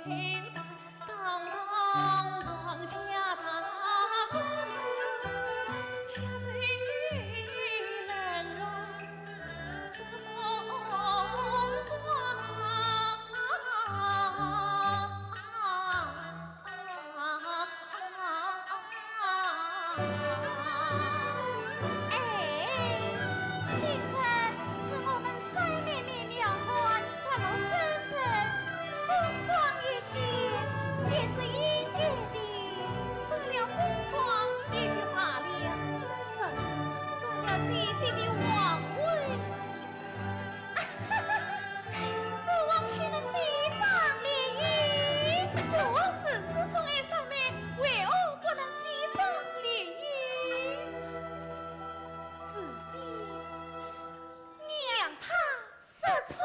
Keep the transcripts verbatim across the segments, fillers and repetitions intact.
哎，今日是我们三妹妹妙算十六生辰，风光一现，也是应该的。除了风光也就罢了，这是占了姐姐的皇位。 父王岂能废长立幼？父王是子孙爱三妹，为何不能废长立幼？子妃，你将他说错。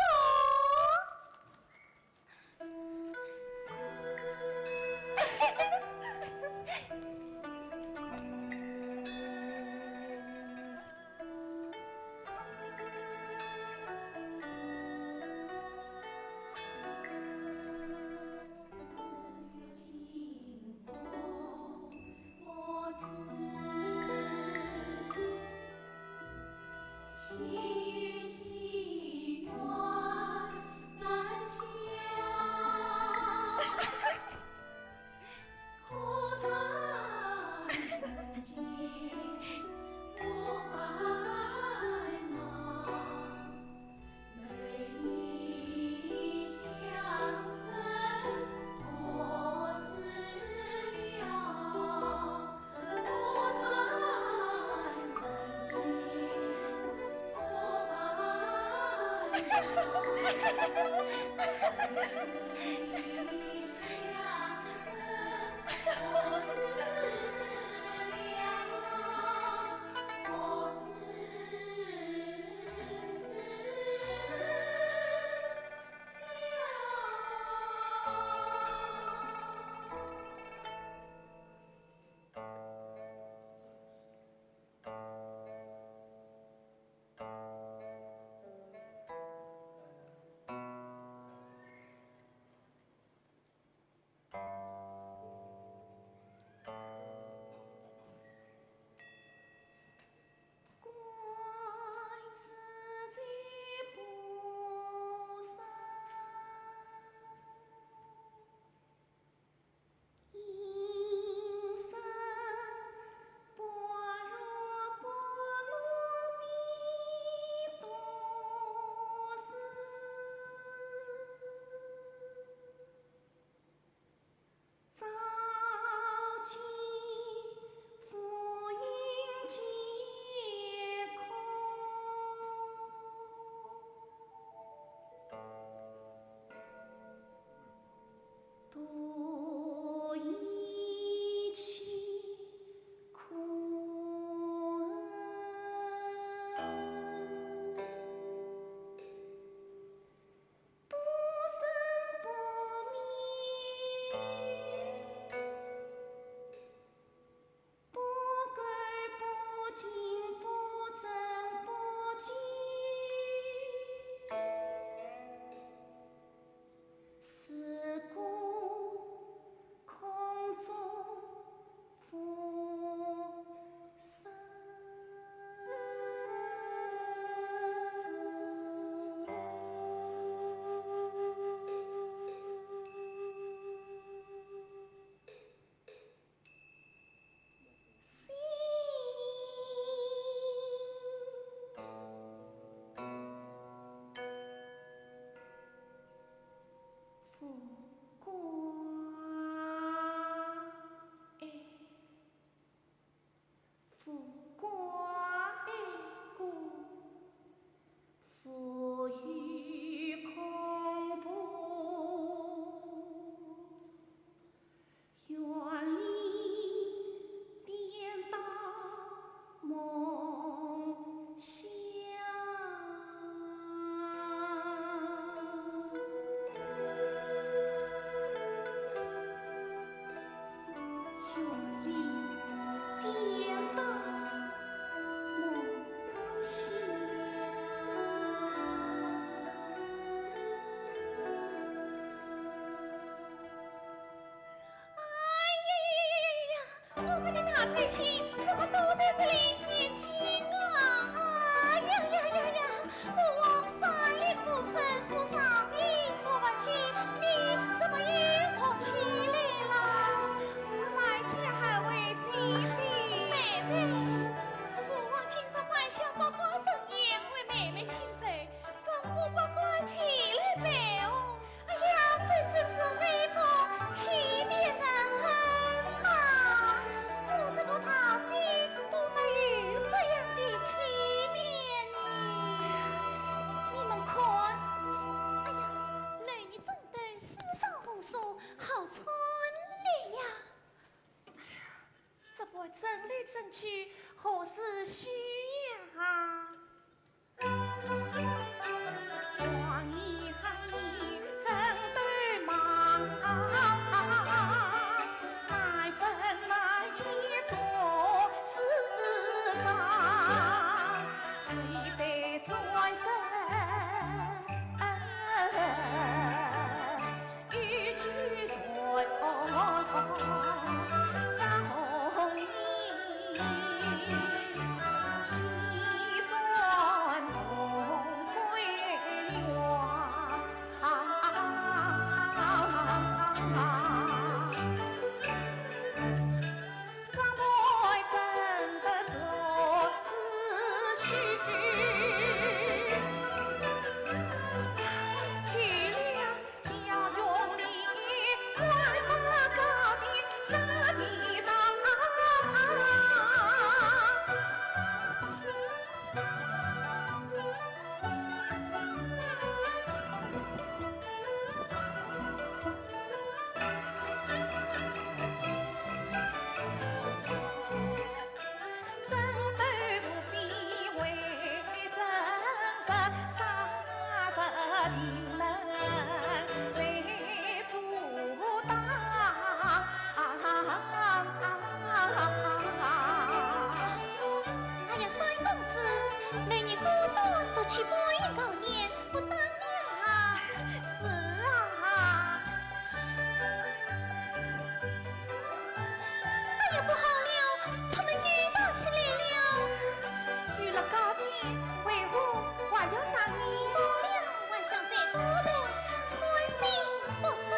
情怎么都在这里念经啊？哎呀呀呀呀！我王三令五申，我上帝都不见，你怎么又逃起来了？来见二位姐姐。妹妹，父王今日摆下八卦盛宴，为妹妹请寿，吩咐八官前来陪哦。 哎呀，真正是威风体面得很呐！我这个大姐都没有这样的体面呢。你们看，哎呀，楼女正对四上无数，好穿的呀。哎呀，这不争来争去，何时休呀？ 哎呀，三公子，连你姑嫂都去拜一高见，不打了啊？是啊。哎呀，不好了，他们又打起来了。有了高见，为何还要打呢？打了，还想再多的，贪心不争。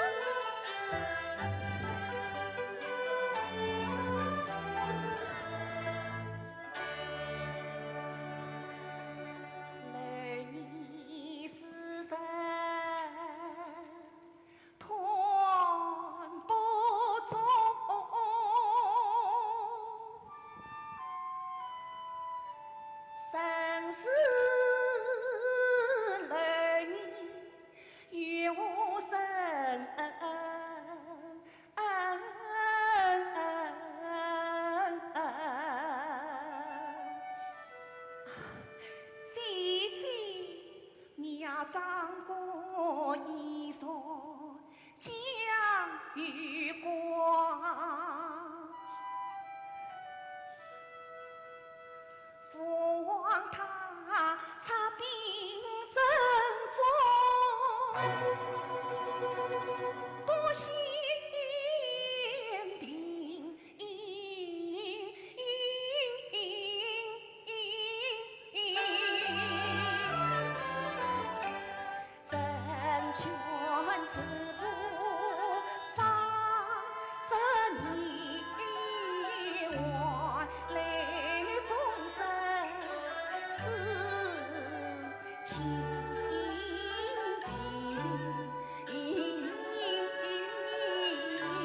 姐姐，你要张弓以手将月光。父王他插兵征中，不先定。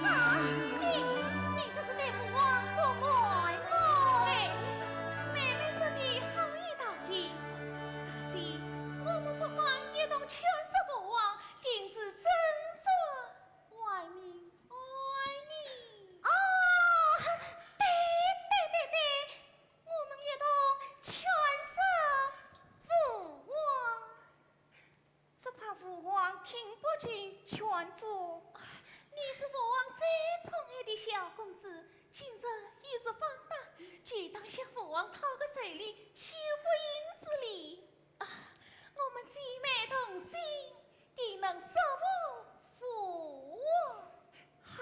啊，你，你这是对父王不满么？妹妹，妹妹说的好有道理。大姐，我们不妨一同劝说父王，定制斟酌，为民安理。哦，对，对，对，对，我们一同劝说父王。 只怕父王听不进劝阻。你是父王最宠爱的小公子，今日有日方大，就当向父王讨个寿礼，求不应之礼。啊，我们姐妹同心，定能说服父王。好。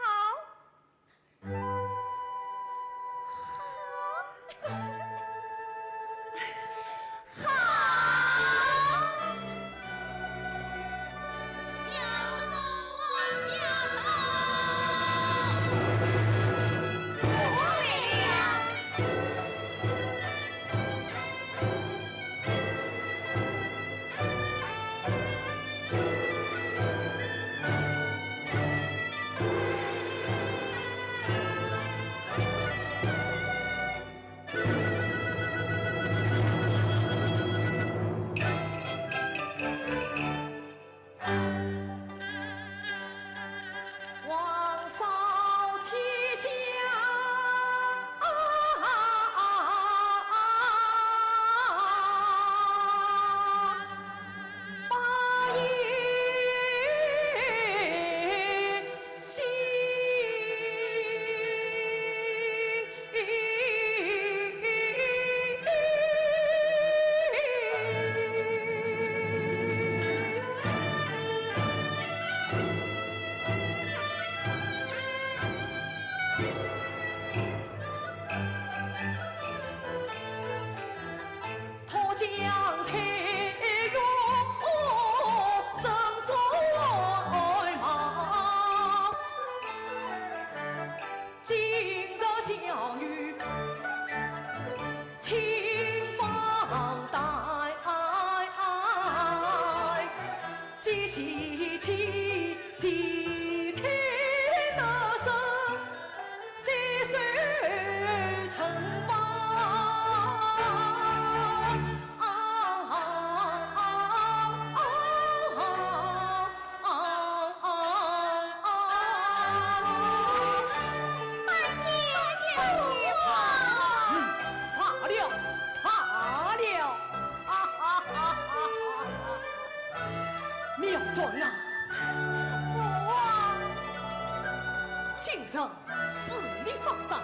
上四面放荡，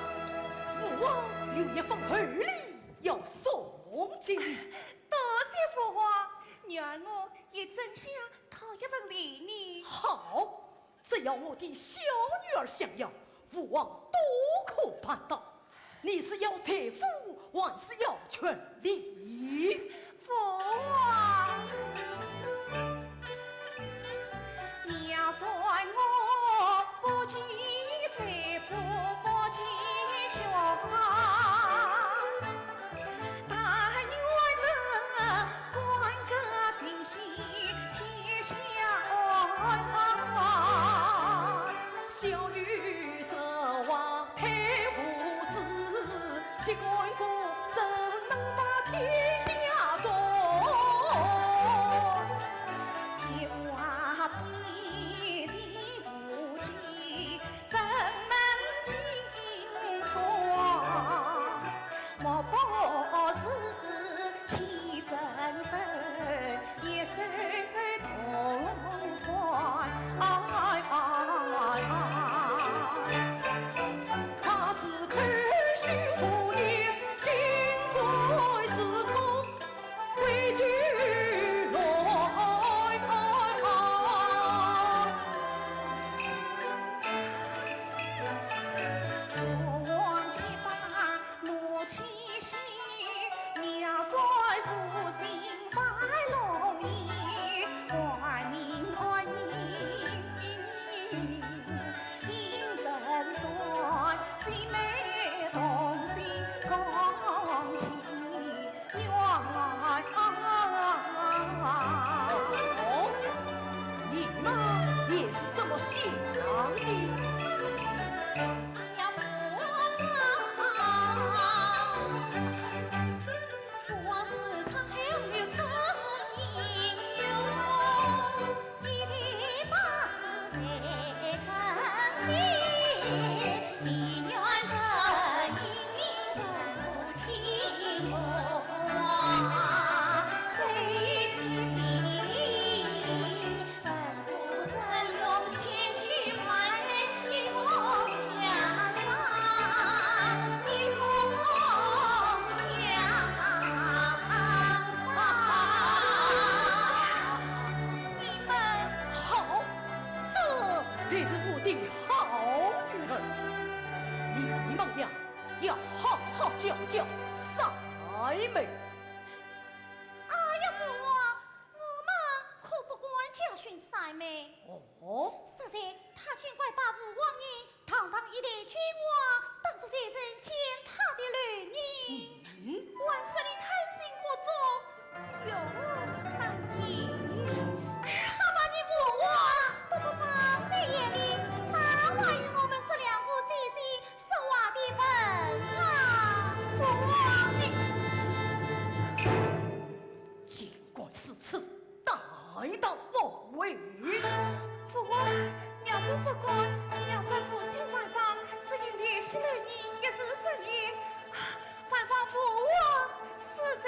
父王有一封厚礼要送给你。多谢父王，女儿我一径想讨一份礼呢。好，只要我的小女儿想要，父王都可办到。你是要财富，还是要权力？ 父王，娘算我不计财富，不计权，但愿得官个平心，天下安。小女实话太无知， 岂敢过怎能把天下做？天下比地无际，怎能尽风？莫不是 起争端，一手同欢。哎，哎，哎，哎。他是口许无言，竟敢自从，规矩乱。父王且把母亲 娘算父亲发龙意，官命安宁。因人转，姊妹同心，恭喜冤案。哦，你们也是这么想的？哎呀，父王啊！ 你们好，这才是我的好女儿。你们呀，要好好教教三妹。哎呀，父王，我们可不敢教训三妹。哦？实在她竟敢把父王你 堂堂一代君王，当作罪人践踏的蝼蚁。嗯？还说你贪心不足，有难言。好吧，你父王都不放在眼里，哪还有我们这两个姐姐说话的份啊？父王，你 尽管如此，大胆妄为！父王，娘子不敢，娘子负心犯上，只因怜惜蝼蚁一时失言，还望父王恕罪。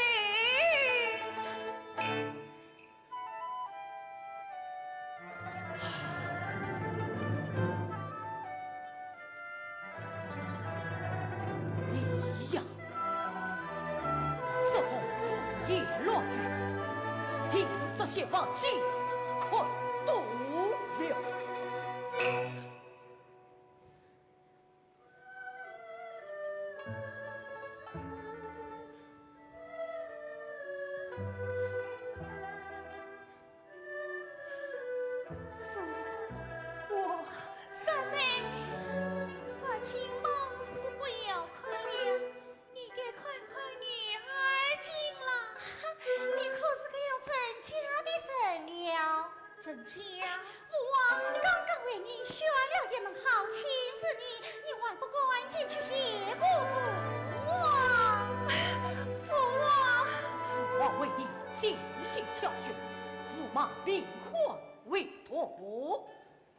你呀，这个胡言乱语，定是这些凡间看多了。 我，三妹，凡间貌似不要看了，你该看看女儿经啦。你可是个要成家的人了。成家？父王刚刚为你选了一门好亲事呢，你还不赶紧去谢过父王？父王！父王为你精心挑选，驸马名唤 魏陀。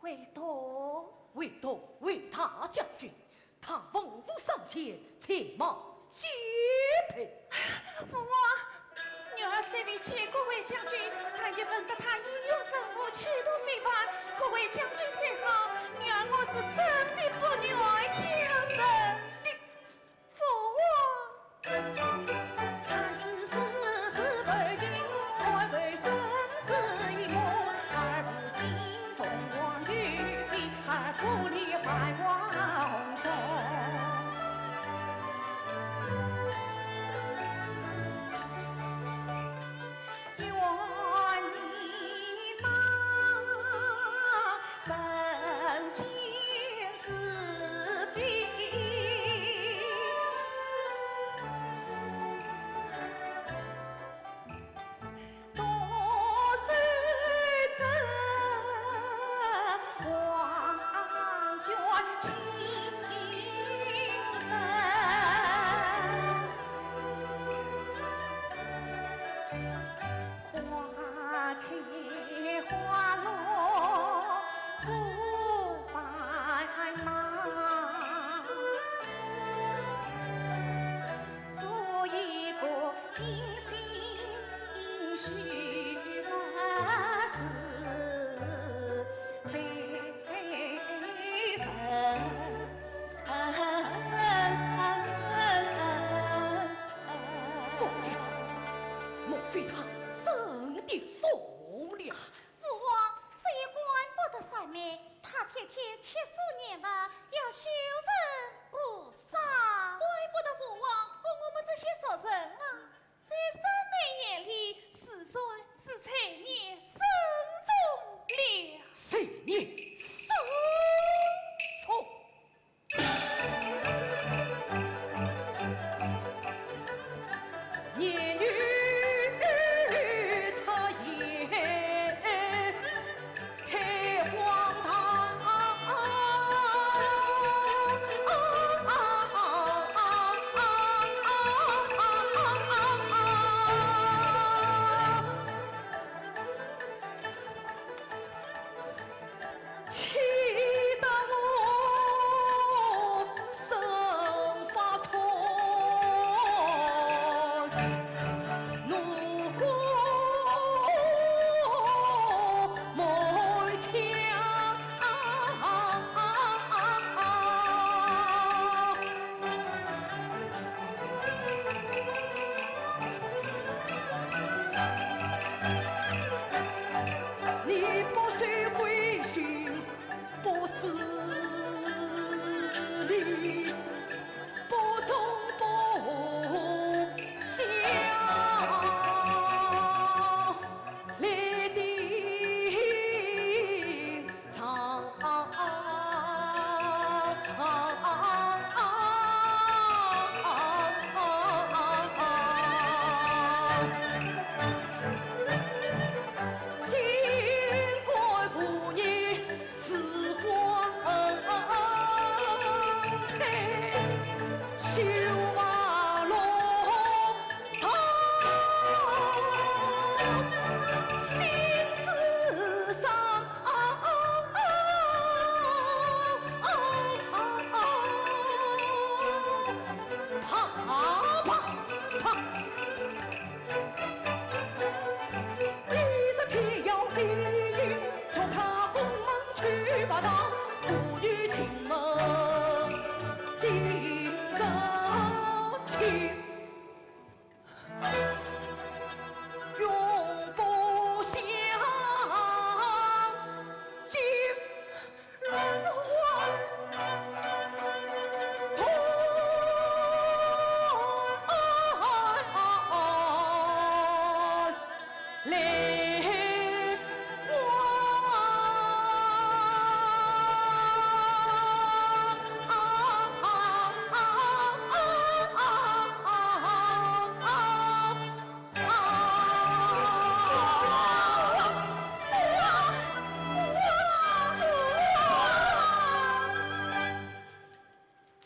魏陀？魏陀，魏大将军，他文武双全，才貌皆配。父王，女儿虽未见过魏将军，但也闻得他英勇神武，气度非凡。可魏将军虽好，女儿我是真的不愿疯了！莫非他真的疯了？父王，这也怪不得三妹，她天天吃素念佛，要修成菩萨。怪不得父王把我们这些俗人啊，在三妹眼里是算是罪孽深重了。罪孽深重？ 气得我身发抖，怒火满腔。 你不是为君不自立，不忠不孝，立定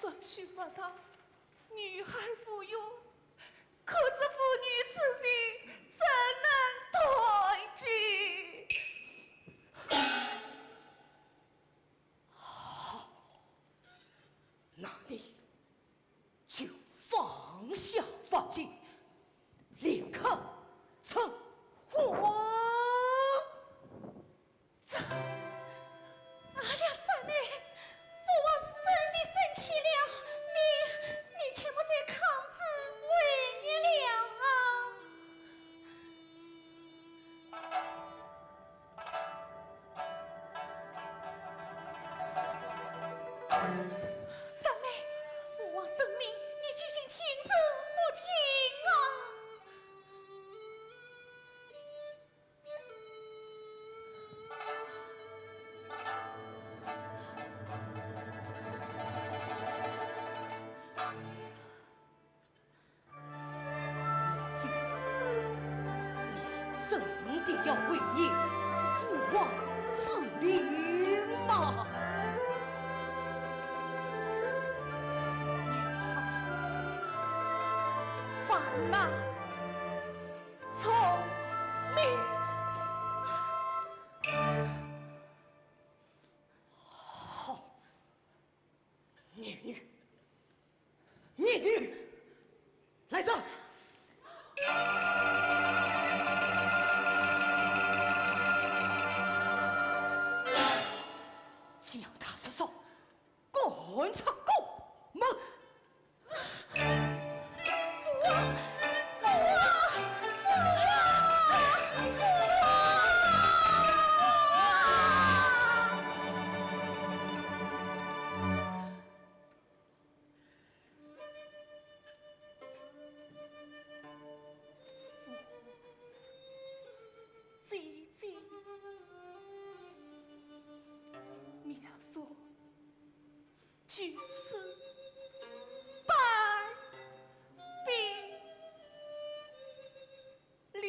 这畜生，女儿无冤，可这父女之情怎能断绝？好，那你 就放下凡心，立刻成婚。这，阿良三妹，父王是真的生气了，你，你切莫再抗旨违逆了啊！三妹，父王圣命，你究竟听是不听啊？ 你真的要违逆父王之命吗？死女孩，放浪从命。好，孽女，孽女，来者！将她束手，赶出宫门。 姐姐，你要说 就此拜别离。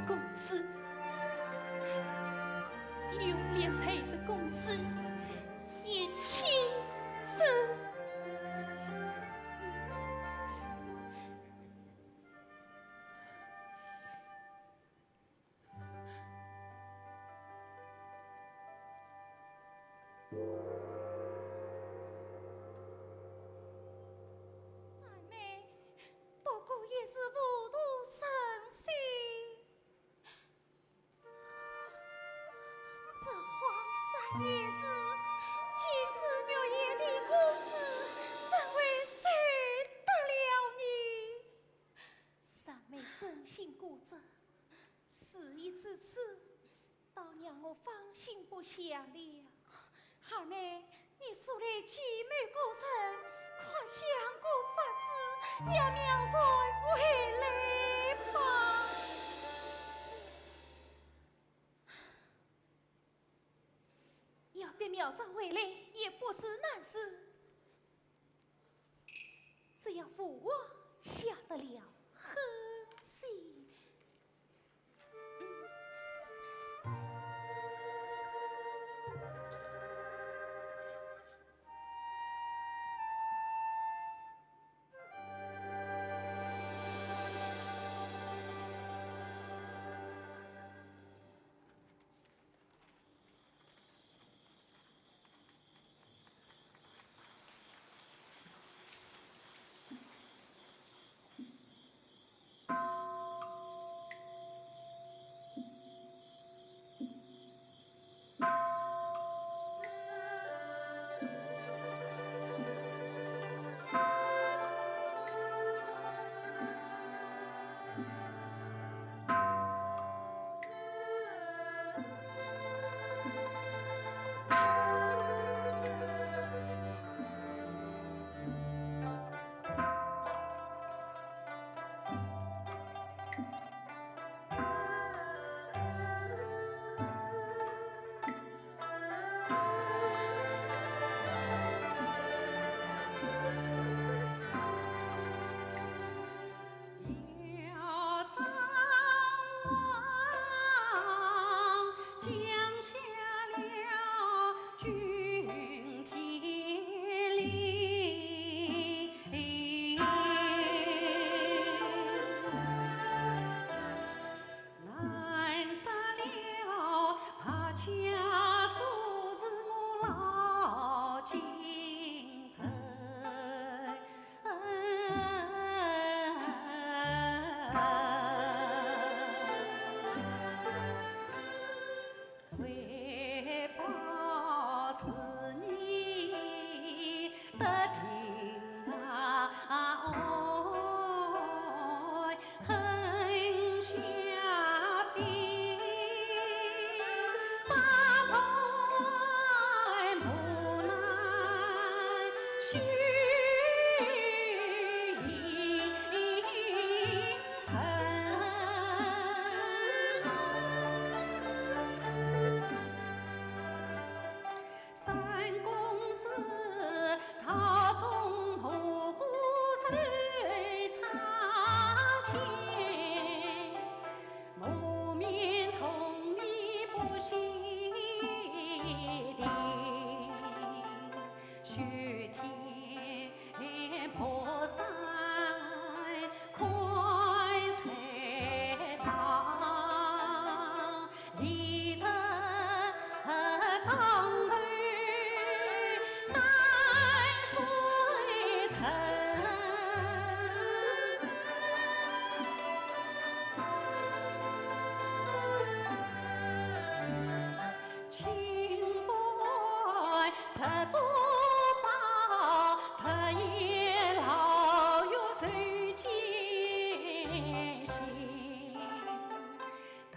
公子，永远陪着公子一起走。 三妹，不过也是误读生信。这荒山野寺，禁止沐浴的公子，怎会受得了你？三妹生性固执， 事已至此，倒让我放心不下了。二妹，你素来既貌过人，可想个法子，让妙善回来吧。要逼妙善回来，也不是难事。 只要父王下得了狠心。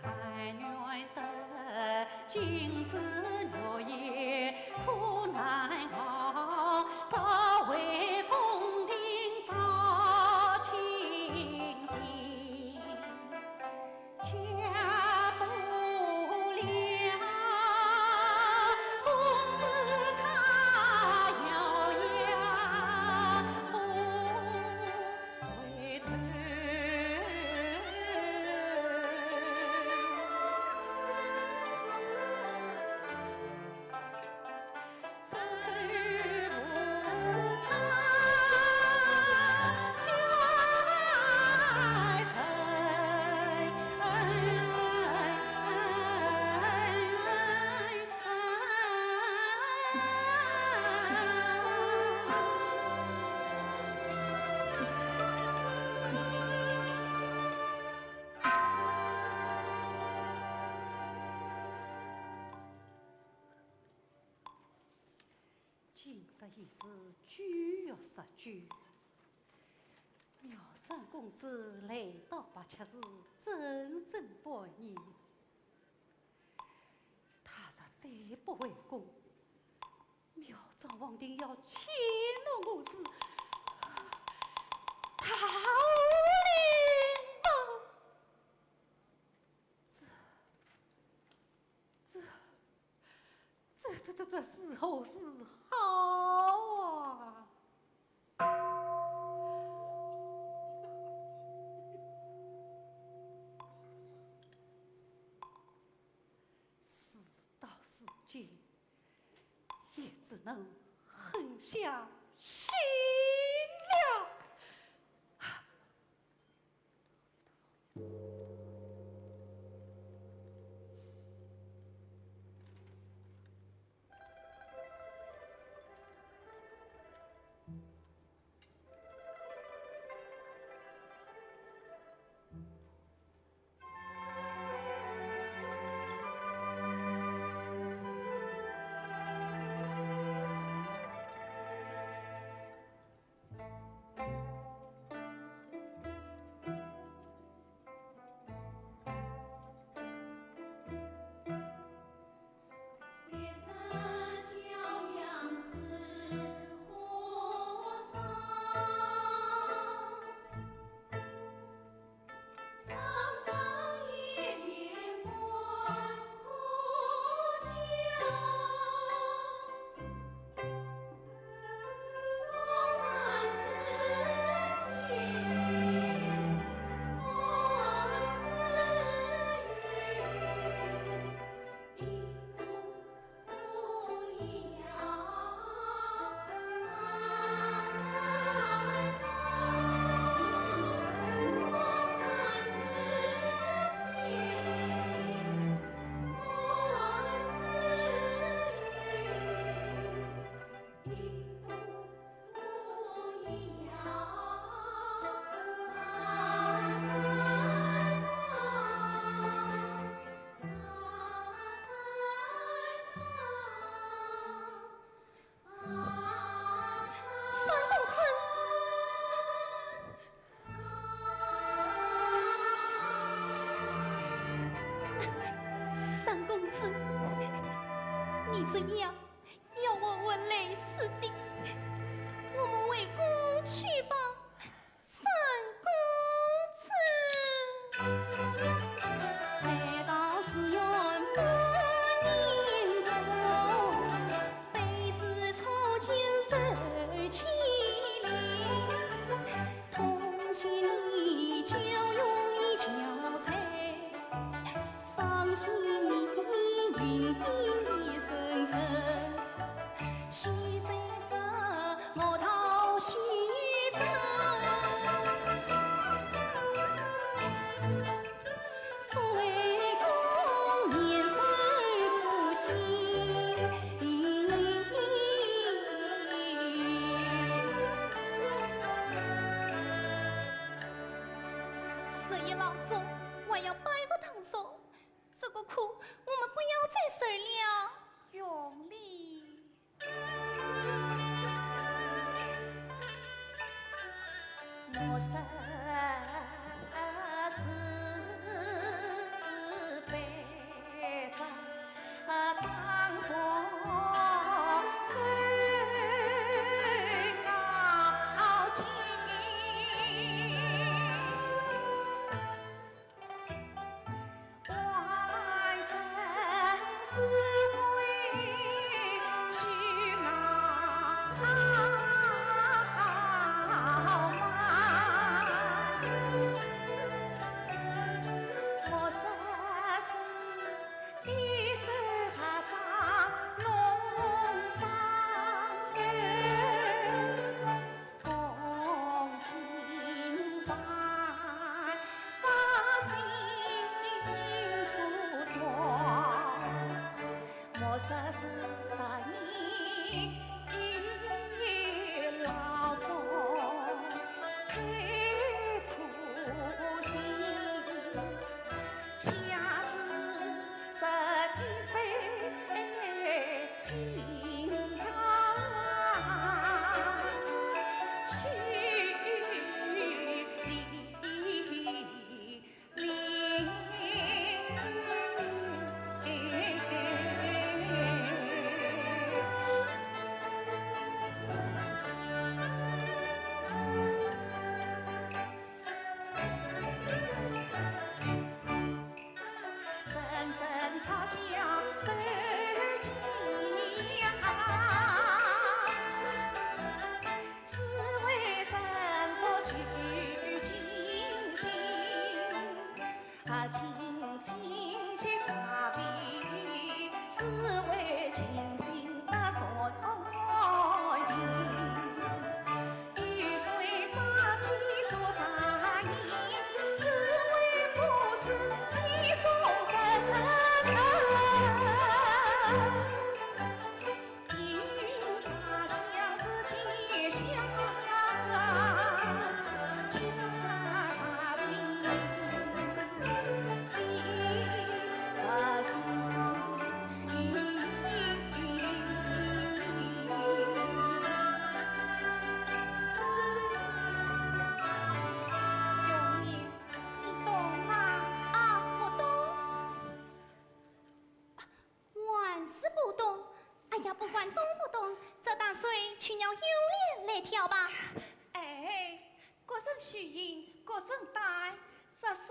但愿得君子乐也苦难熬，早为宫廷早清醒。 却不料公子他咬牙不回头。今日已是九月十九，妙善公子来到白客寺整整半年，他若再不回宫，妙庄王定要迁怒我是大礼了。这，这，这，这，这如何是好啊？事到如今，也只能狠下心了。 三公子，三公子，你怎样要我活累死的？我们回宫去吧。 三公子。难道是缘分因果，非是初见受欺凌。同情你，教育你，教材。 伤心你云鬓一阵阵，须再折磨到须折。所谓功名受不起。时已老卒，还要拜服堂叔。 这个苦我们不要再受了。永历。莫说我承担这水，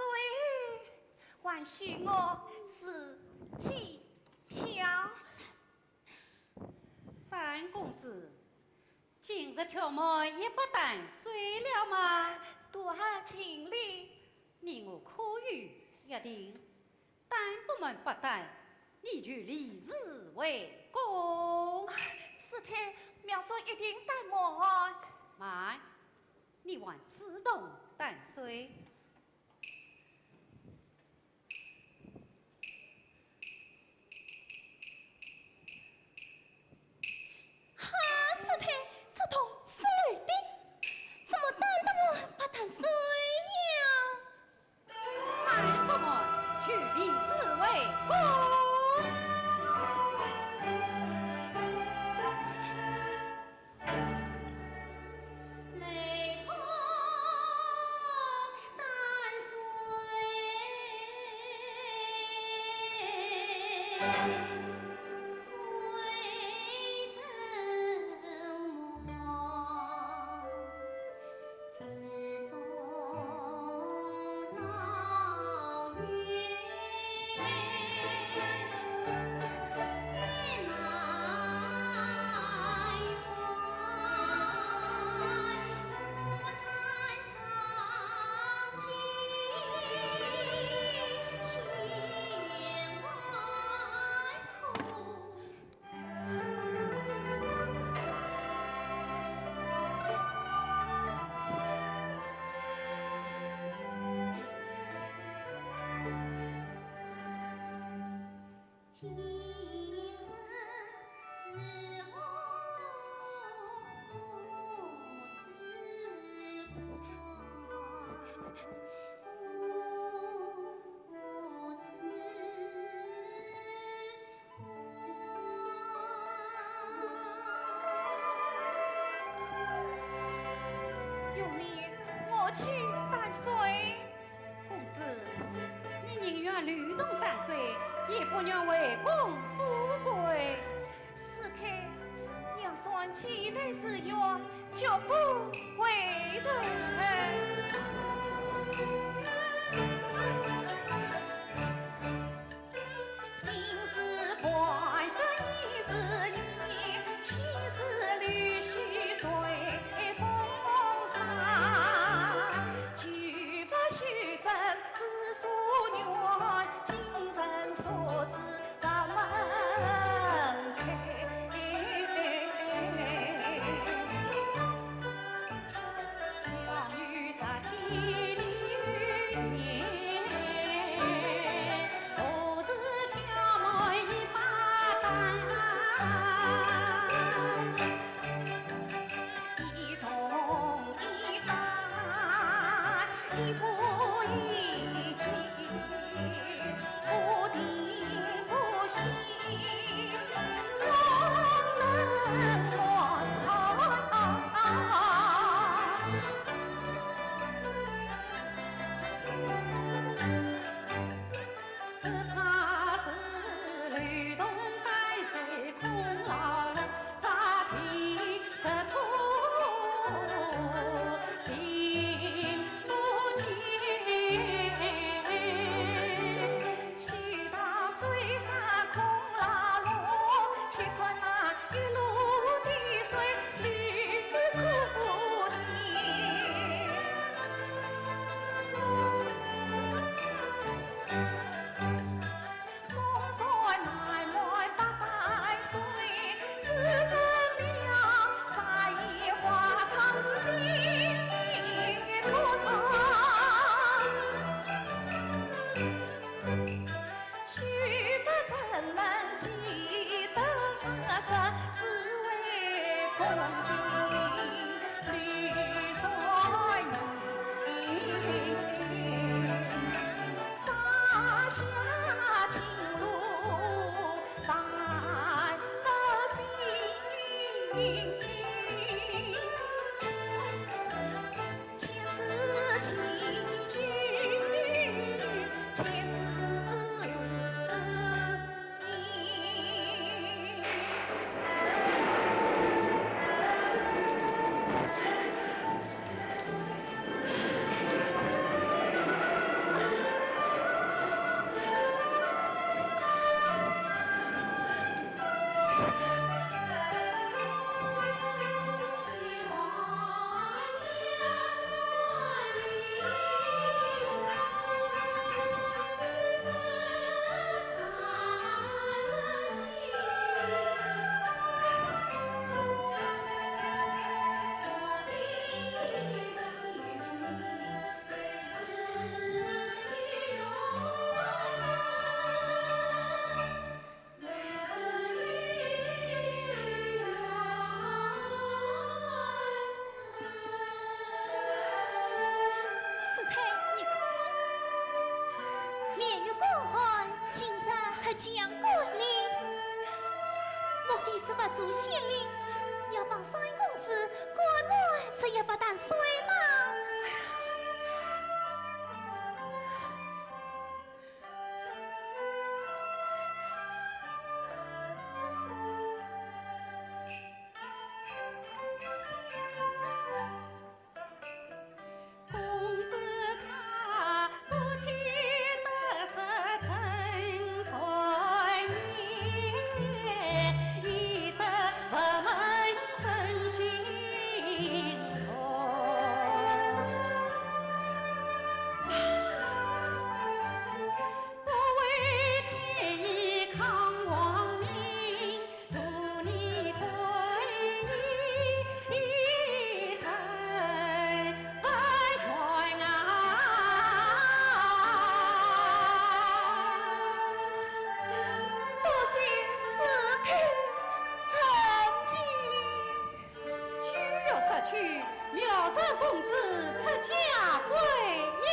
还需我自己挑。三公子，今日挑满一百担水了吗？多谢经理。你我可有约定， 担不满百担，你就立誓为公。啊，师太，妙算一定担满。慢，你还只懂担水。哈，师太，这桶是满的，怎么担得满百担水呀？ 担不满，就立誓为公。玉面，我去担水。公子，你宁愿流桶担水，也不愿为公富贵。师太，妙算既来誓约，绝不回头。 天将归来。莫非是佛祖显灵，要把三公子赶来这一百担水吗？多谢师太成全。 曲玉失去，妙善公子出家归依。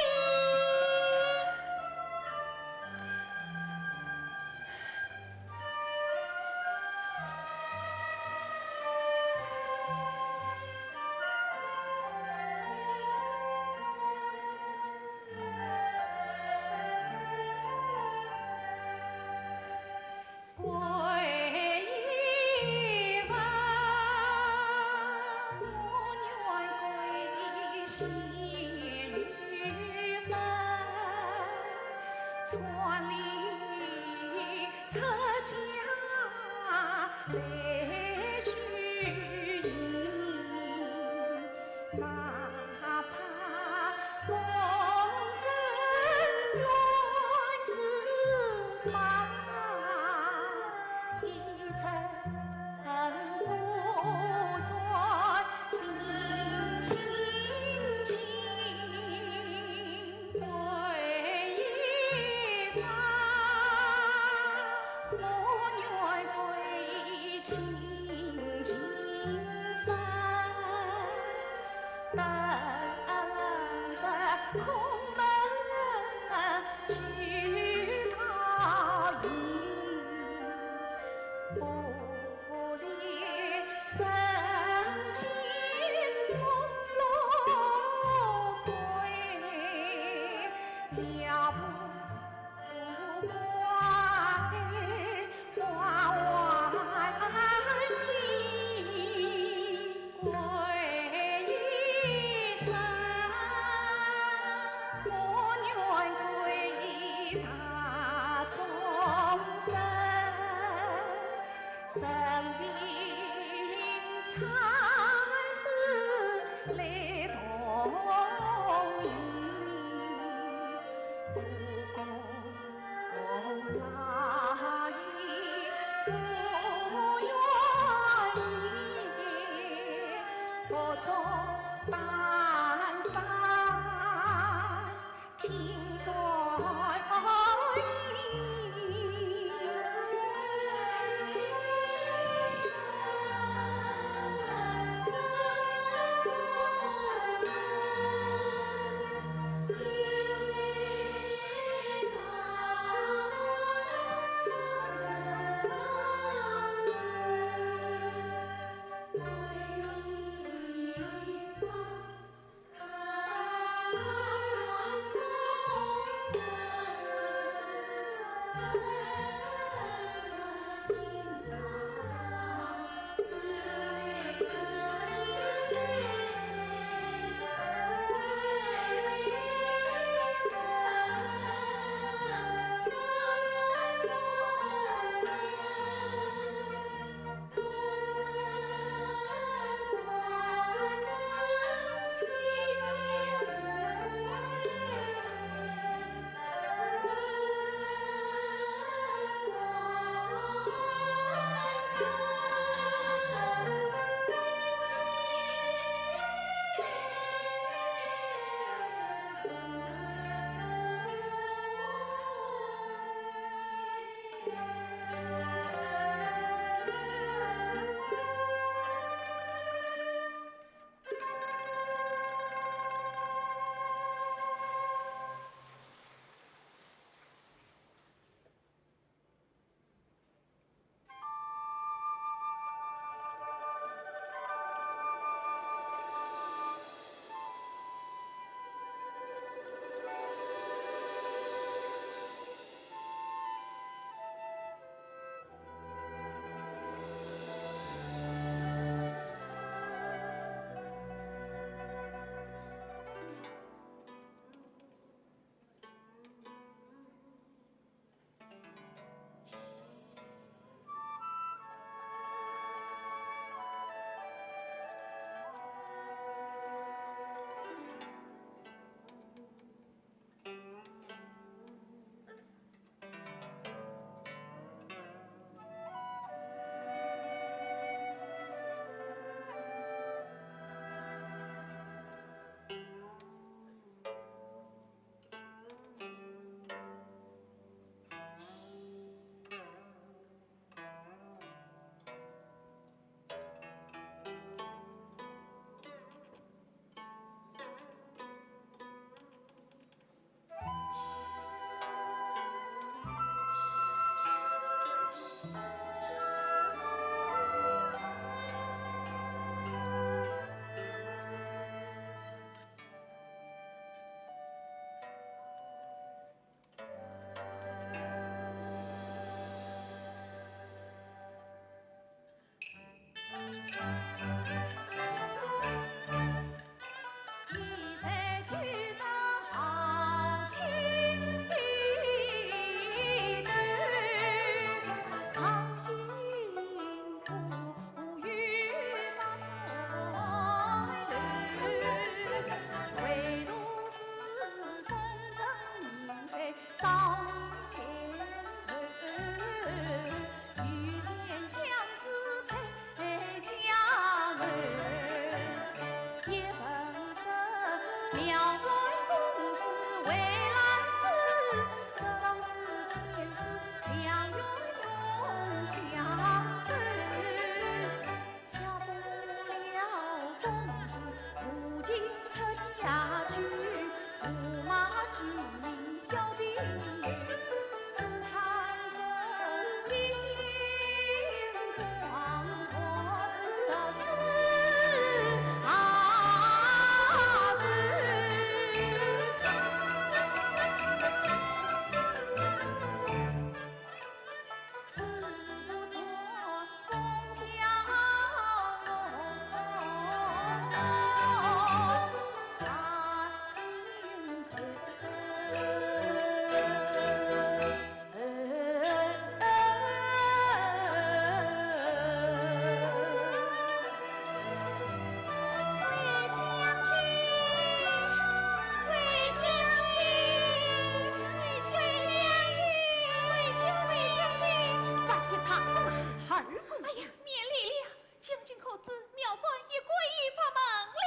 哎呀，免礼了，将军可知妙算已皈依法门了？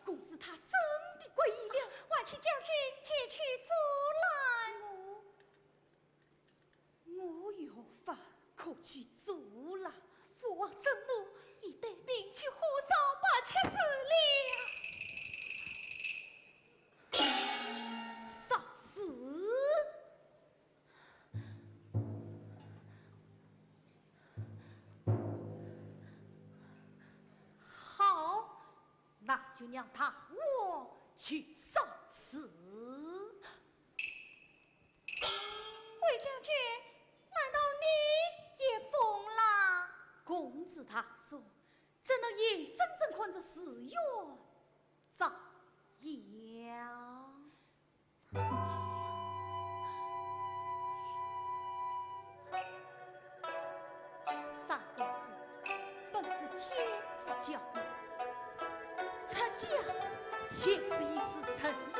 公子他真的皈依了，还请将军前去阻拦。我，我有法可去阻拦？父王震怒，一旦命去火烧八尺寺了。 啥事？好，那就让大王去啥事。 魏将军，难道你也疯了？公子大人，怎能眼睁睁看着寺院遭殃？三公子，本是天子教女， 出嫁也是一时辰幸，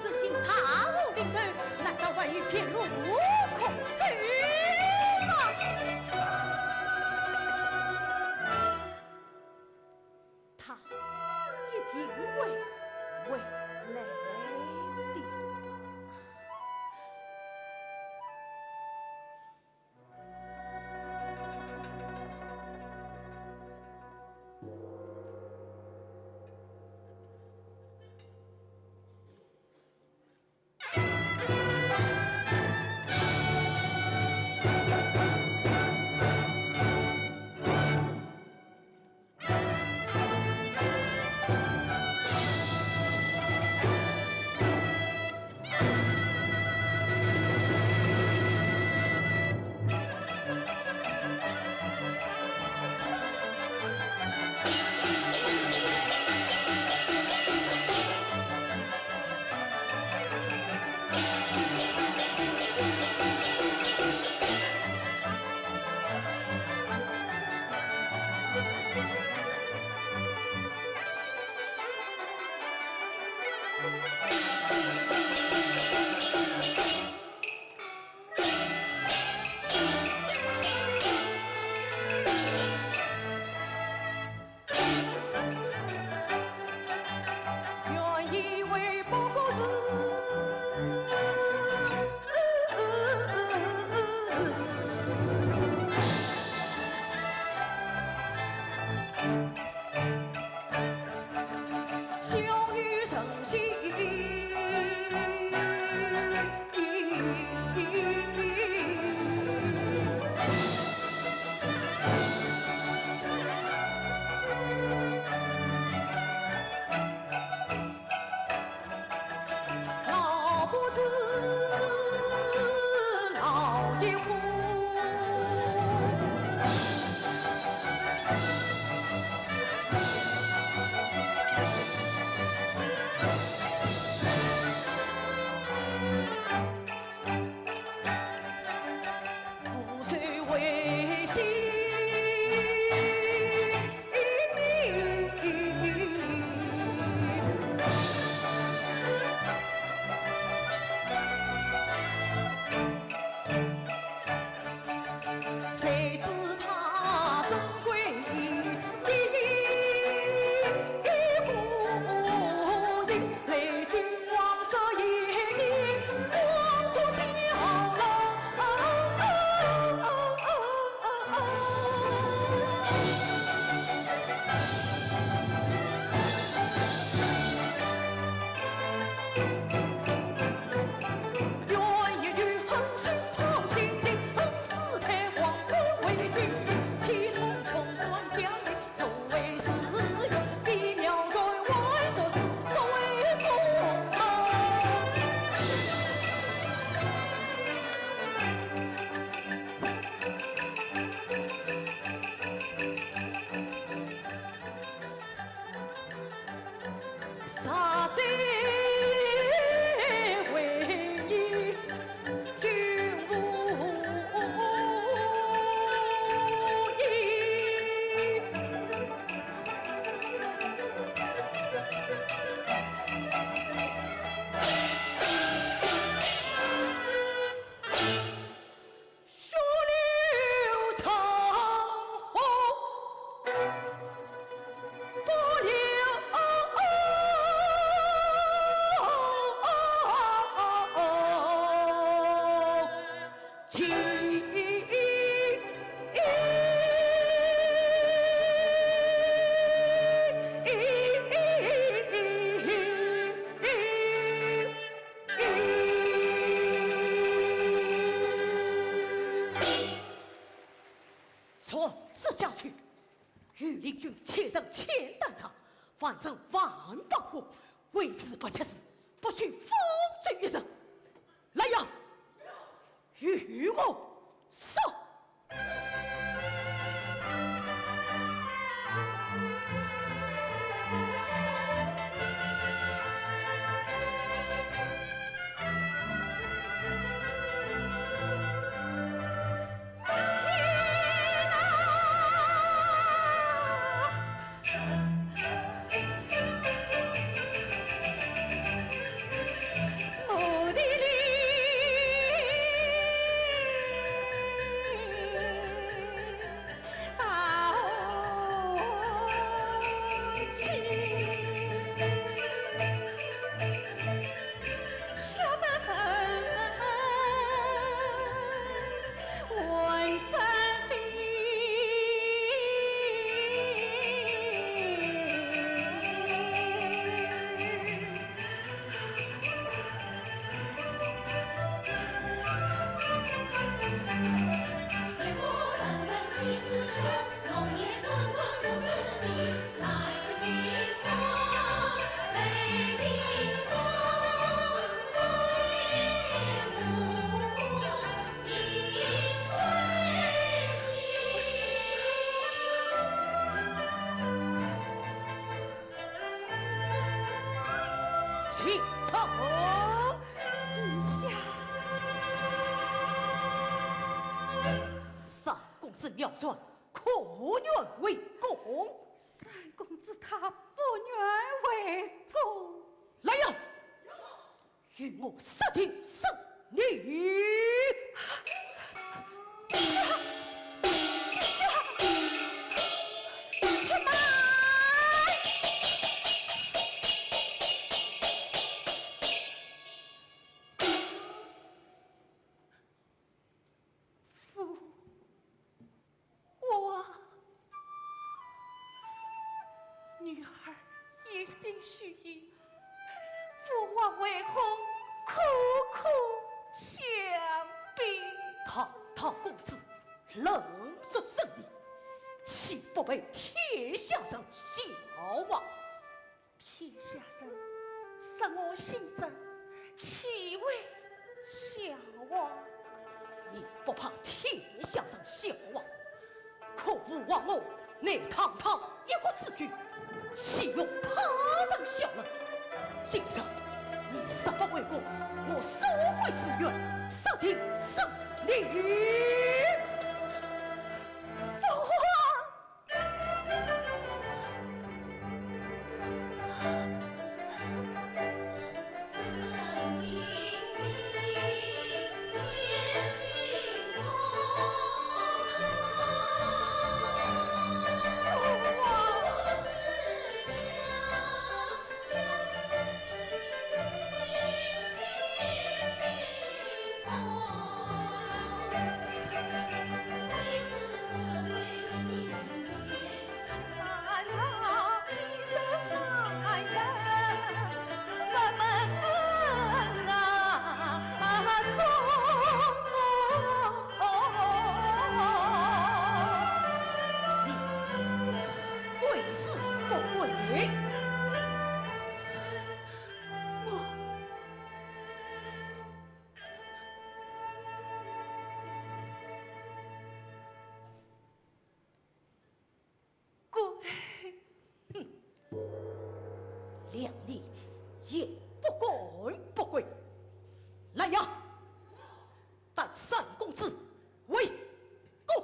如今大祸临头，难道还有别路可走吗？他一定会回来的。传旨下去，御林军千人千担甲，万人万把火，为死不惜死，不许放走一人。来呀，与我上！请坐。陛下。三公子妙算，可愿为公？三公子他不愿为公。来呀！ 与我杀进森林。且慢！父 王，女儿一心许意，父王为何苦苦相逼？堂堂公子，冷若森林，岂不被天下人笑话？ 天下人说我姓曾，岂为笑话？你不怕天下人笑话？可父王我乃堂堂一国之君，岂容他人笑论？今日你若不为公，我收回誓约，杀进森林。父王！也不敢不跪。来呀，带三公子回宫。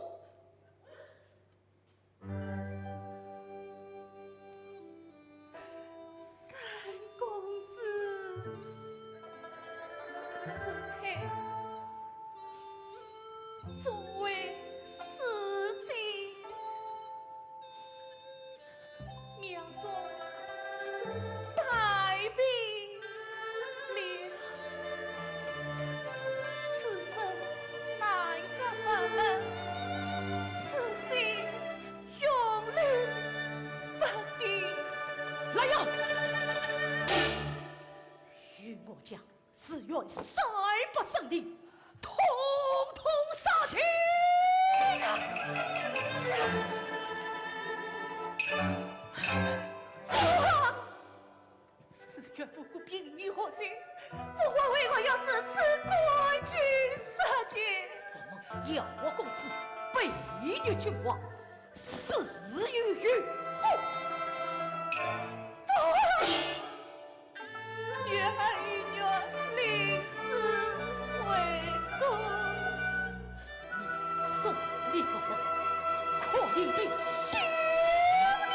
三公子，是太众位师姐，娘送拜别了。此生难上法门，此心 永留不得。来呀！与我将寺院三百僧尼，统统杀尽！是。是。 寺院无辜，并无何罪，不管为何要如此赶尽杀绝。我们姚国公子被御君王死于宫。不，女儿与愿领旨回宫。你是你们可疑的小女。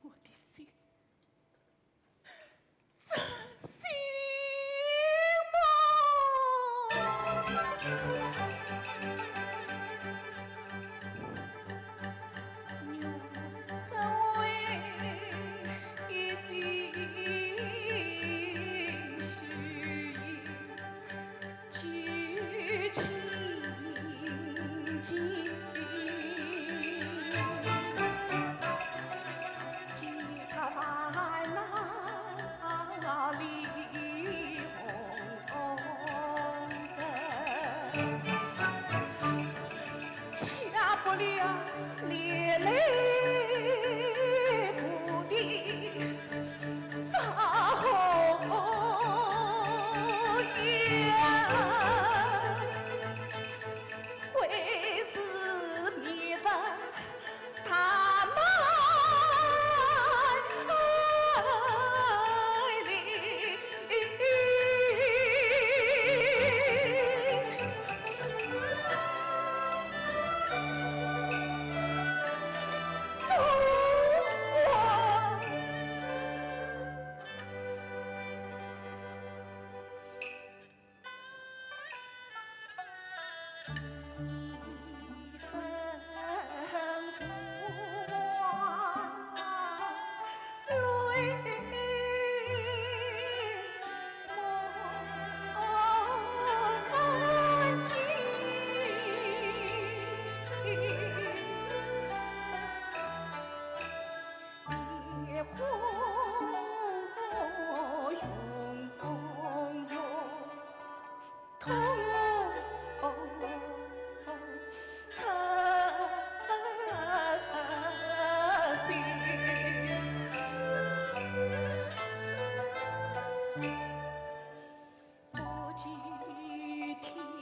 我的心真心痛。我只为一心许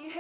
愿。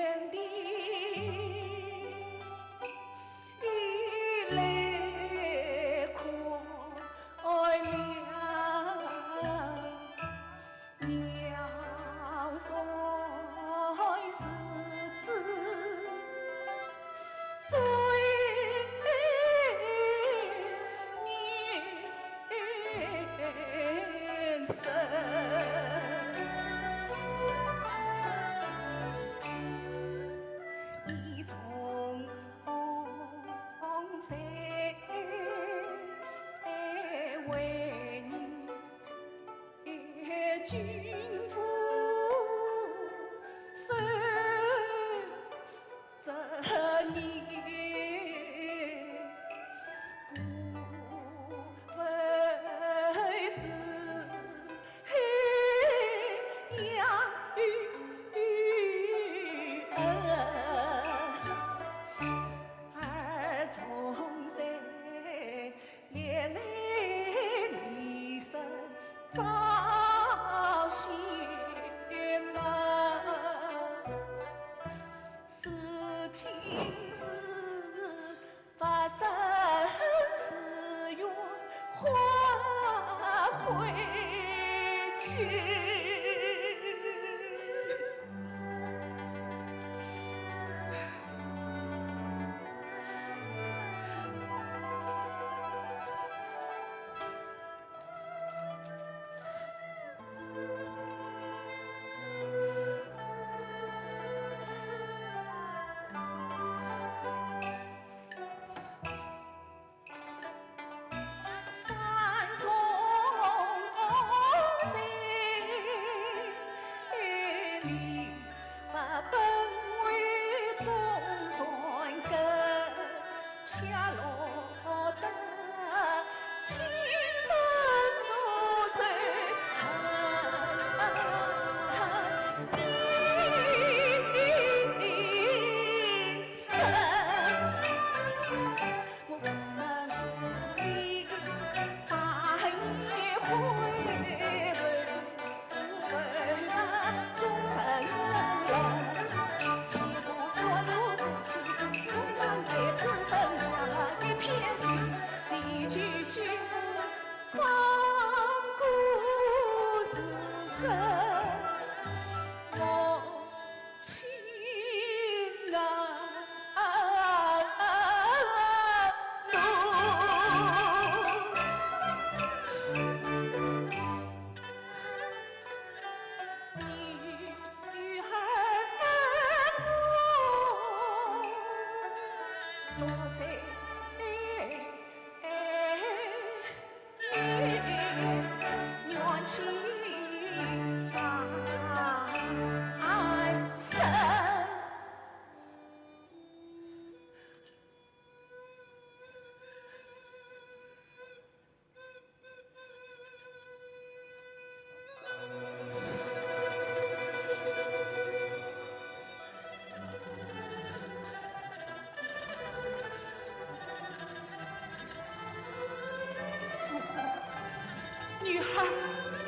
女儿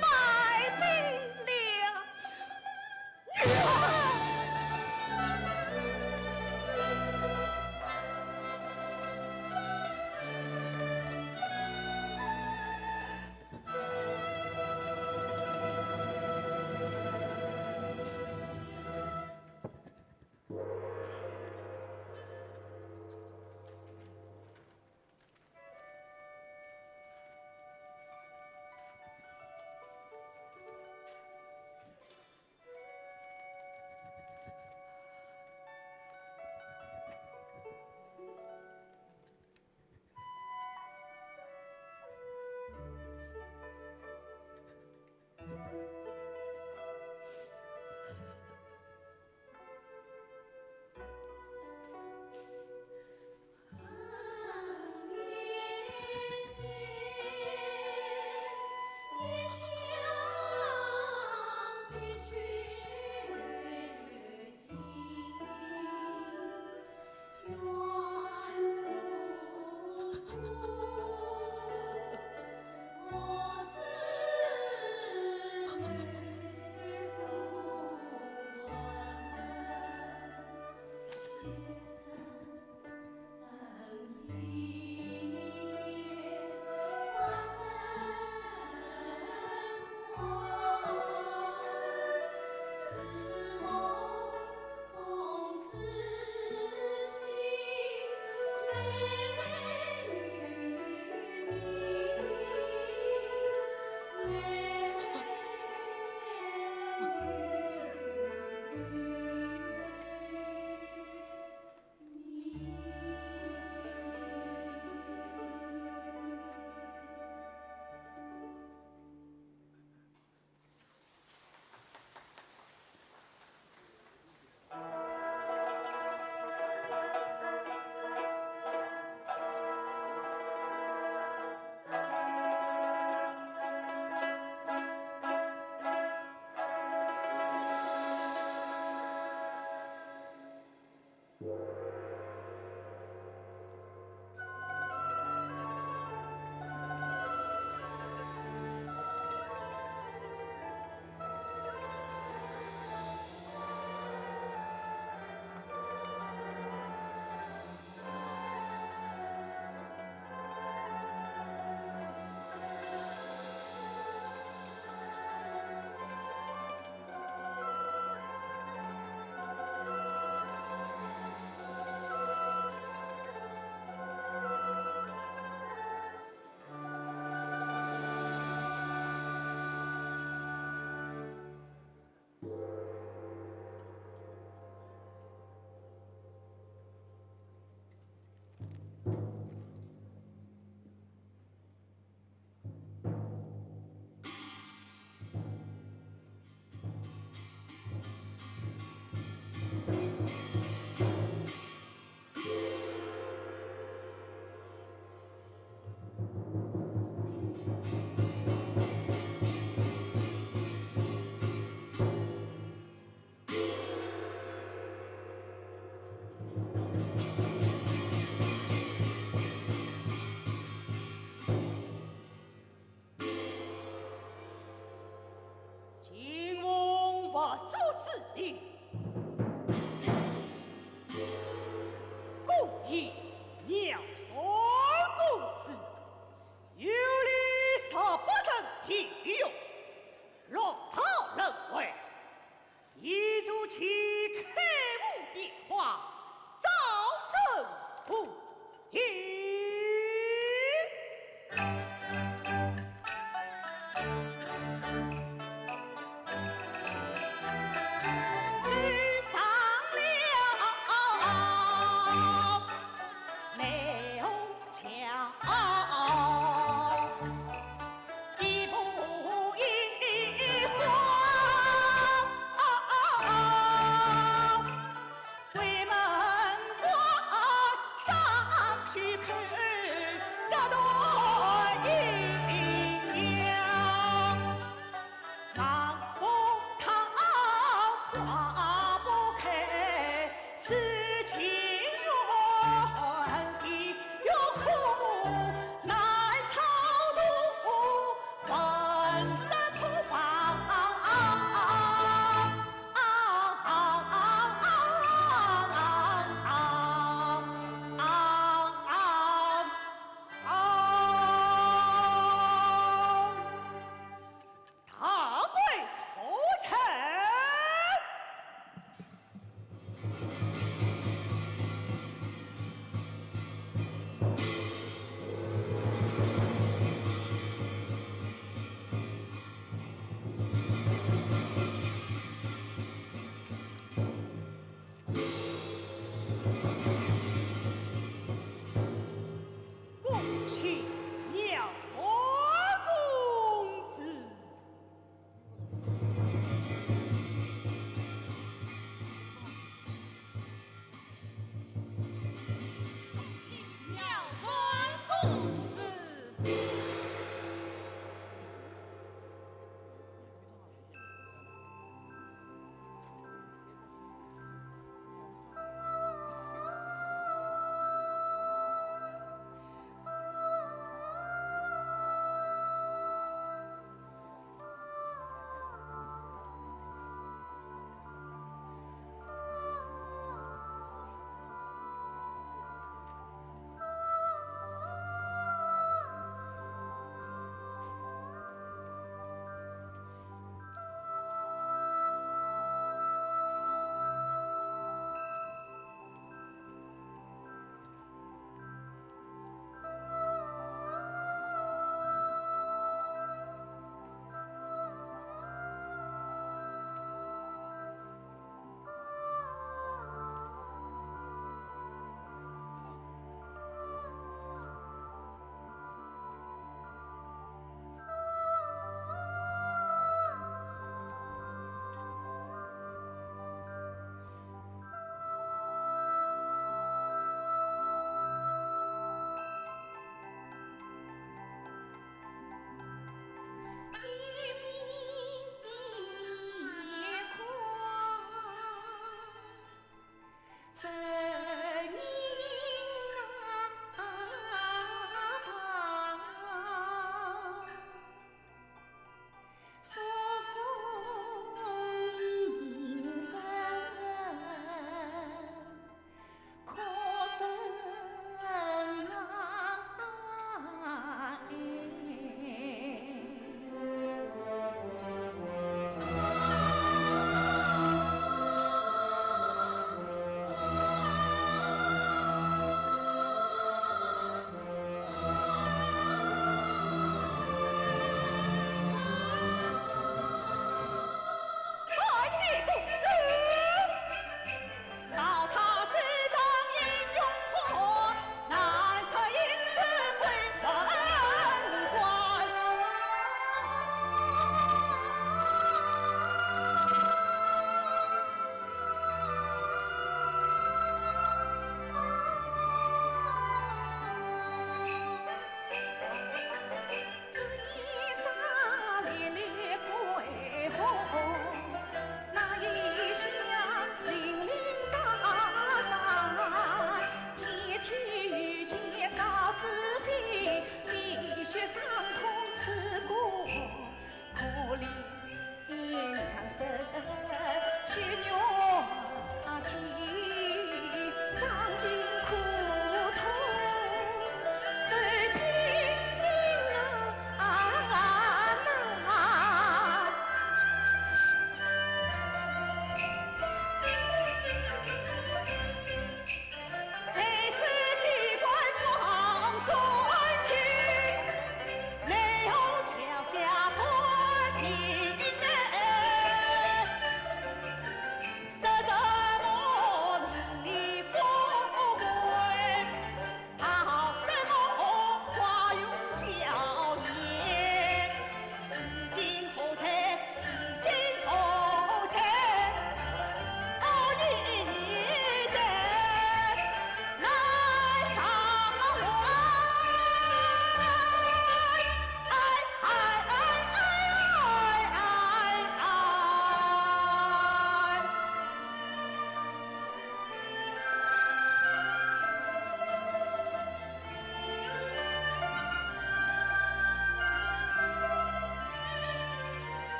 拜别了。令，恭迎妙善公子，有礼十八层地狱，六道轮回，一如其开幕典画，照正不误。 大贵可曾？ 恭请妙善公子。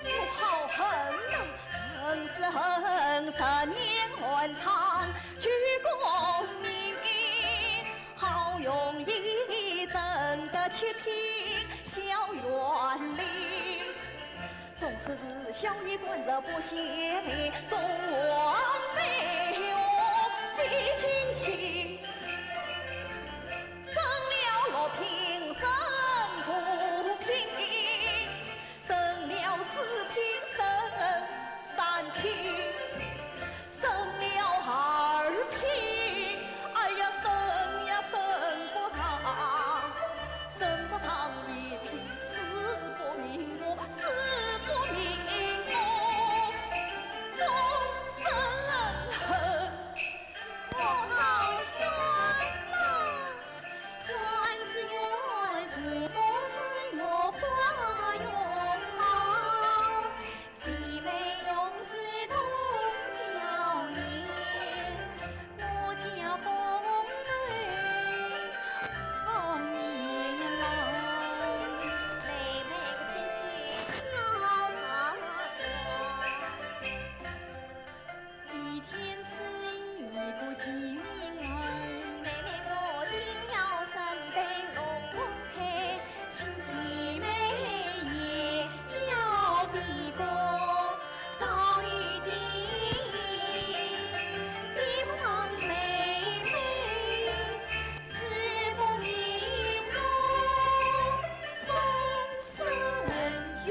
我好恨呐！人之恨，十年寒窗，九功名。好容易挣得七品小县令，总是自小衣冠着不显体，中王被我非亲戚。升了六品升五品，升了四品升三品，升了二品，哎呀，升呀升不上，升不上一品，死不瞑目，死不瞑目，终身恨。 我好冤呐！官之冤，父母生我花容貌，姊妹用之同娇颜，我家风流红颜郎。妹妹个天使巧着我。 一天之意，一个情人来。妹妹我定要身登龙凤胎，请姊妹也要比个高一点，比不上妹妹，死不瞑目，终 身冤。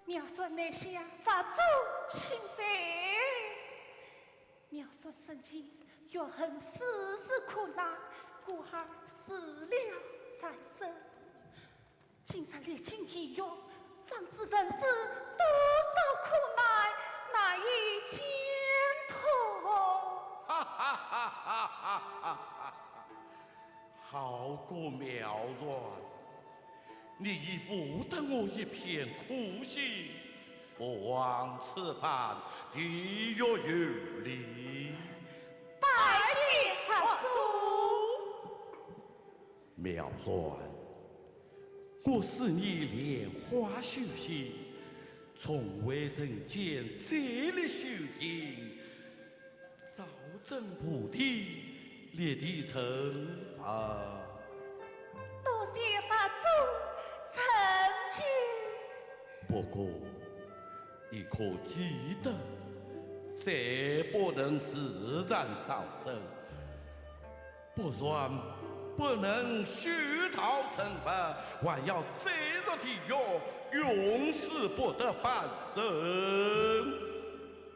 妙算，乃下，佛祖请罪。妙算生前怨恨世事苦难，故而死了再生。今日历经地狱，方知人世多少苦难，难以解脱。哈哈哈哈哈哈！好个妙算，你已误得我一片苦心，莫枉此番地狱有灵。拜见佛祖。妙算，我思你莲花修仙，重回人间再历修行， 早证菩提，立地成佛。多谢佛祖成就。不过，你可记得，再不能自然上升，不但不能修道成佛，还要再入地狱，永世不得翻身。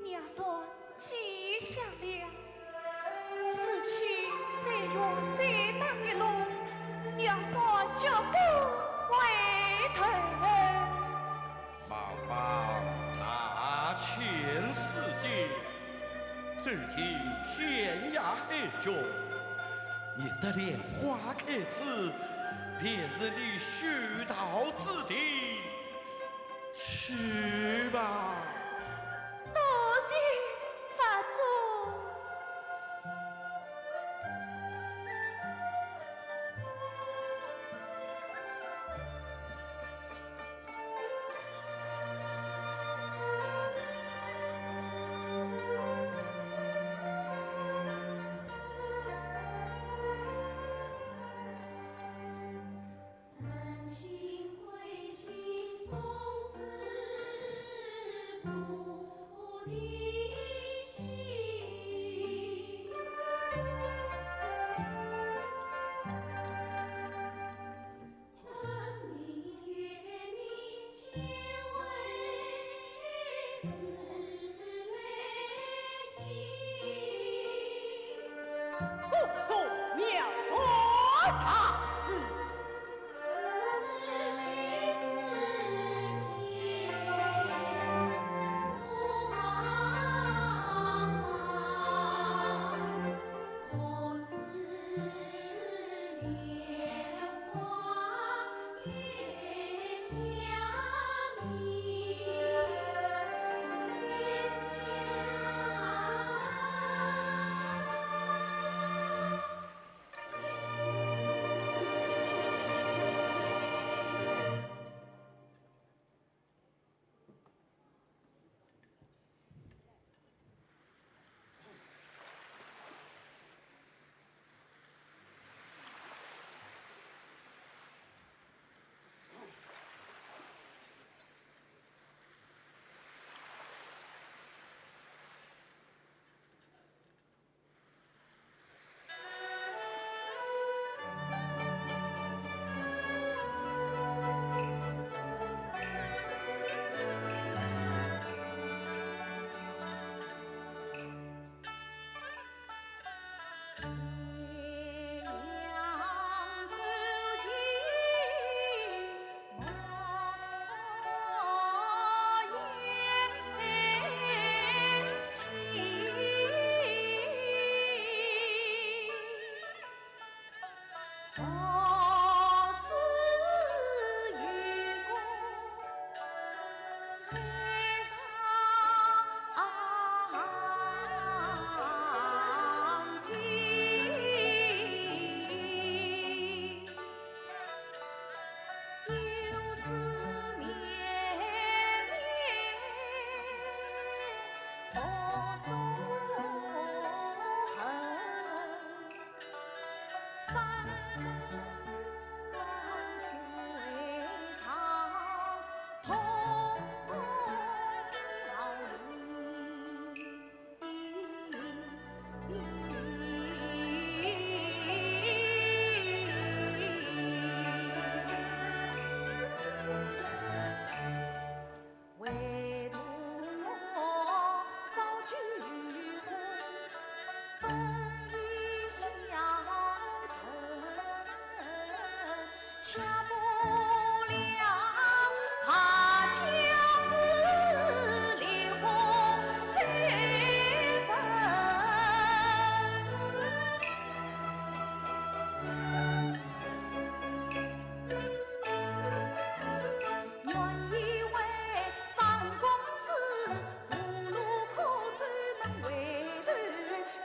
妙算记下了，此去再远再难的路，妙算绝不回头。茫茫大千世界，走尽天涯海角，你的莲花开处，便是你修道之地。 去吧。多谢佛祖。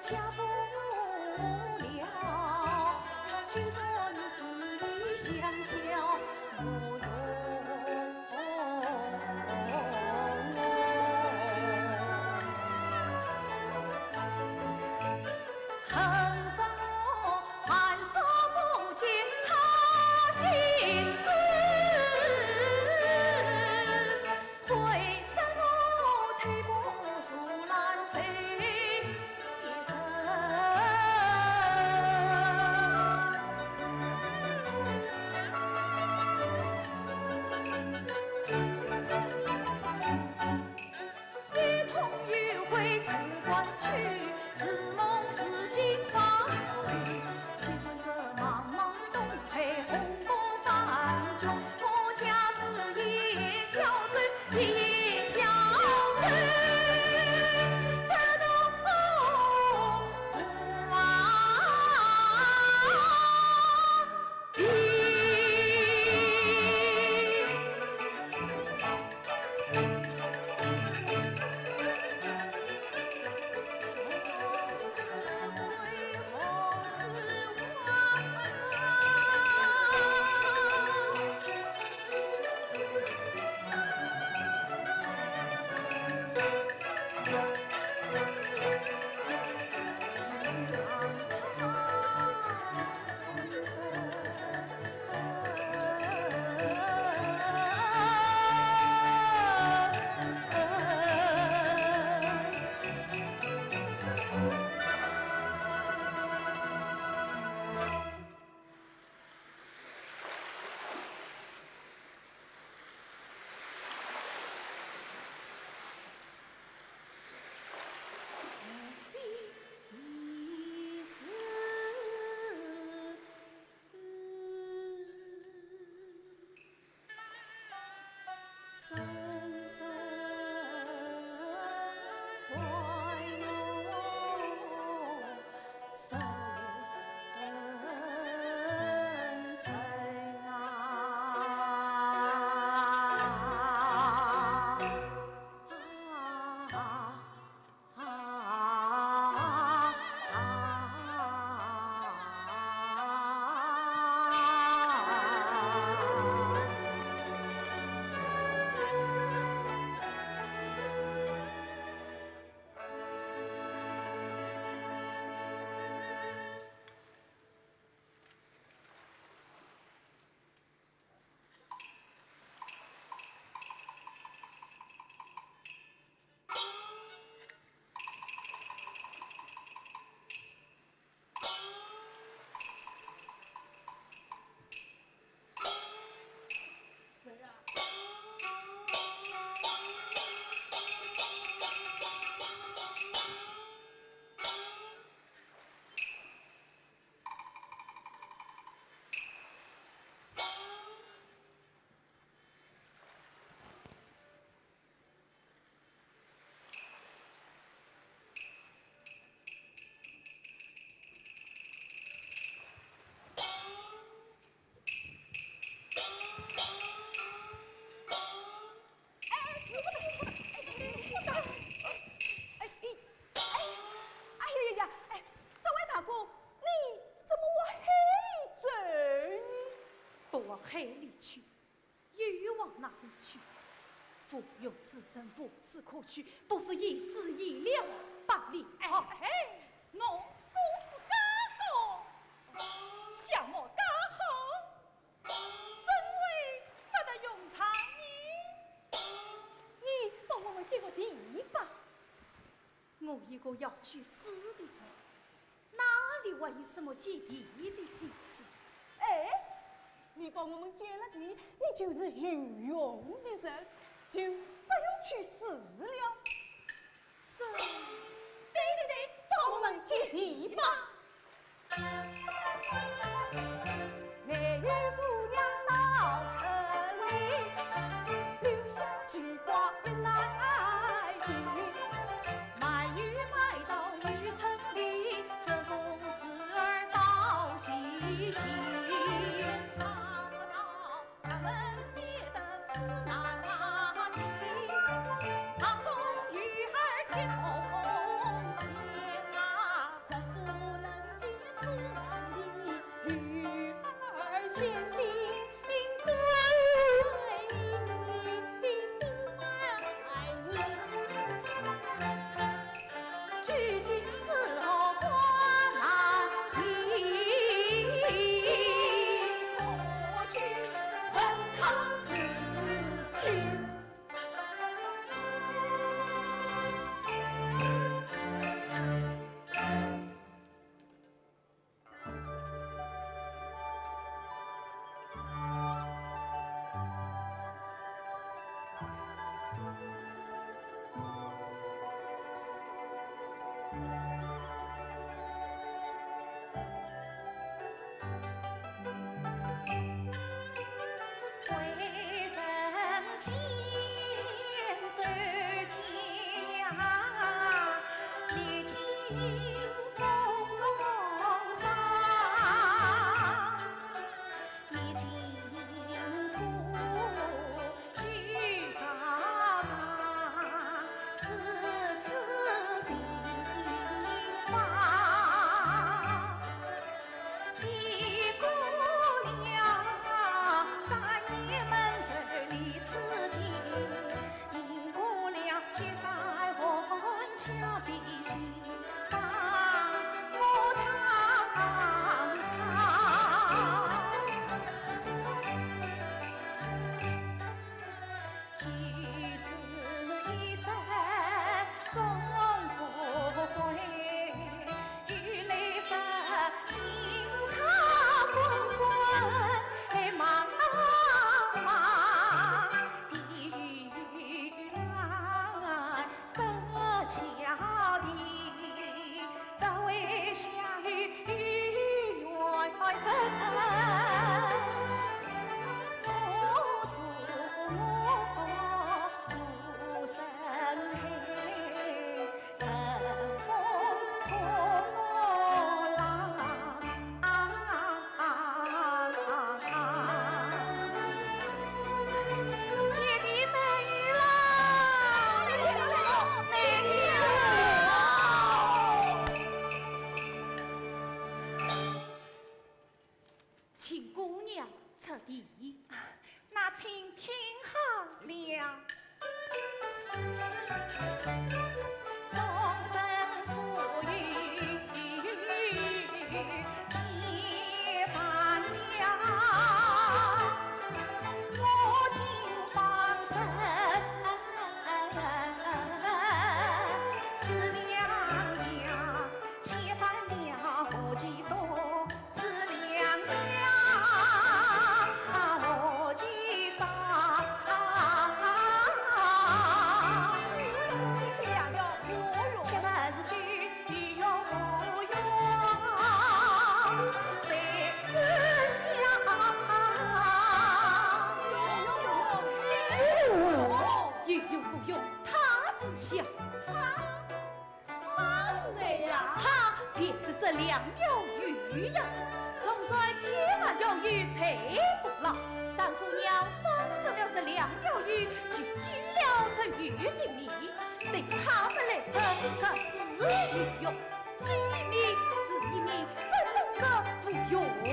下不了，他虽然自己相交无用。恨杀我，还杀不尽他心志。 哎，师傅，师傅，哎，师傅，哎，哎，哎呀呀呀，哎，这位大哥，你怎么往海里走呢？不往海里去，又往哪里去？无用之身，无处可去，不如一死，一了百了。哎，哎，我个子高高，相貌高好， 怎会没得用场呢？你帮我们接个地吧。我一个要去死的人，哪里还有什么接地的心思？哎，你帮我们接了地，你就是有用的人，就不用去死了。这，对对对，帮我们接地吧。 没有姑娘到这里，留下菊花一篮地，卖油卖到县城里，这个事儿到底行。请姑娘出题。那请听好了。有用无用，他之下。 他是谁呀？他便是这两条鱼呀。总算千万条鱼配不牢，当姑娘放走了这两条鱼，就救了这鱼的命。对他们来说，这是鱼用，救一命是一命，怎能说无用呢？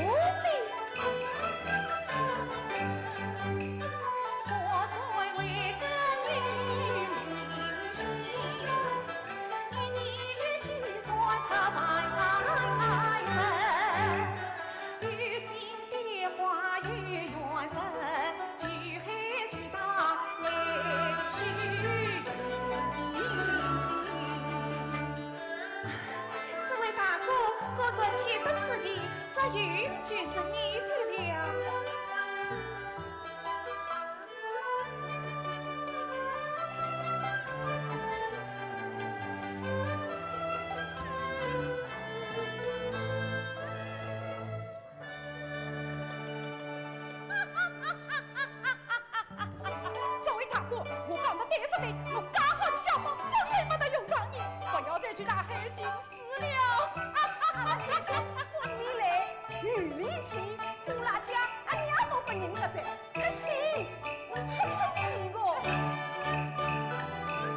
这位大哥果然见得此地，这鱼就是你的了。 这位大哥，我讲得对不对？我介好的小方，真的没得用场呢，不要再去大海寻死了。你来，鱼里去，苦辣椒，俺娘都不认得噻。 可惜，我太太气我。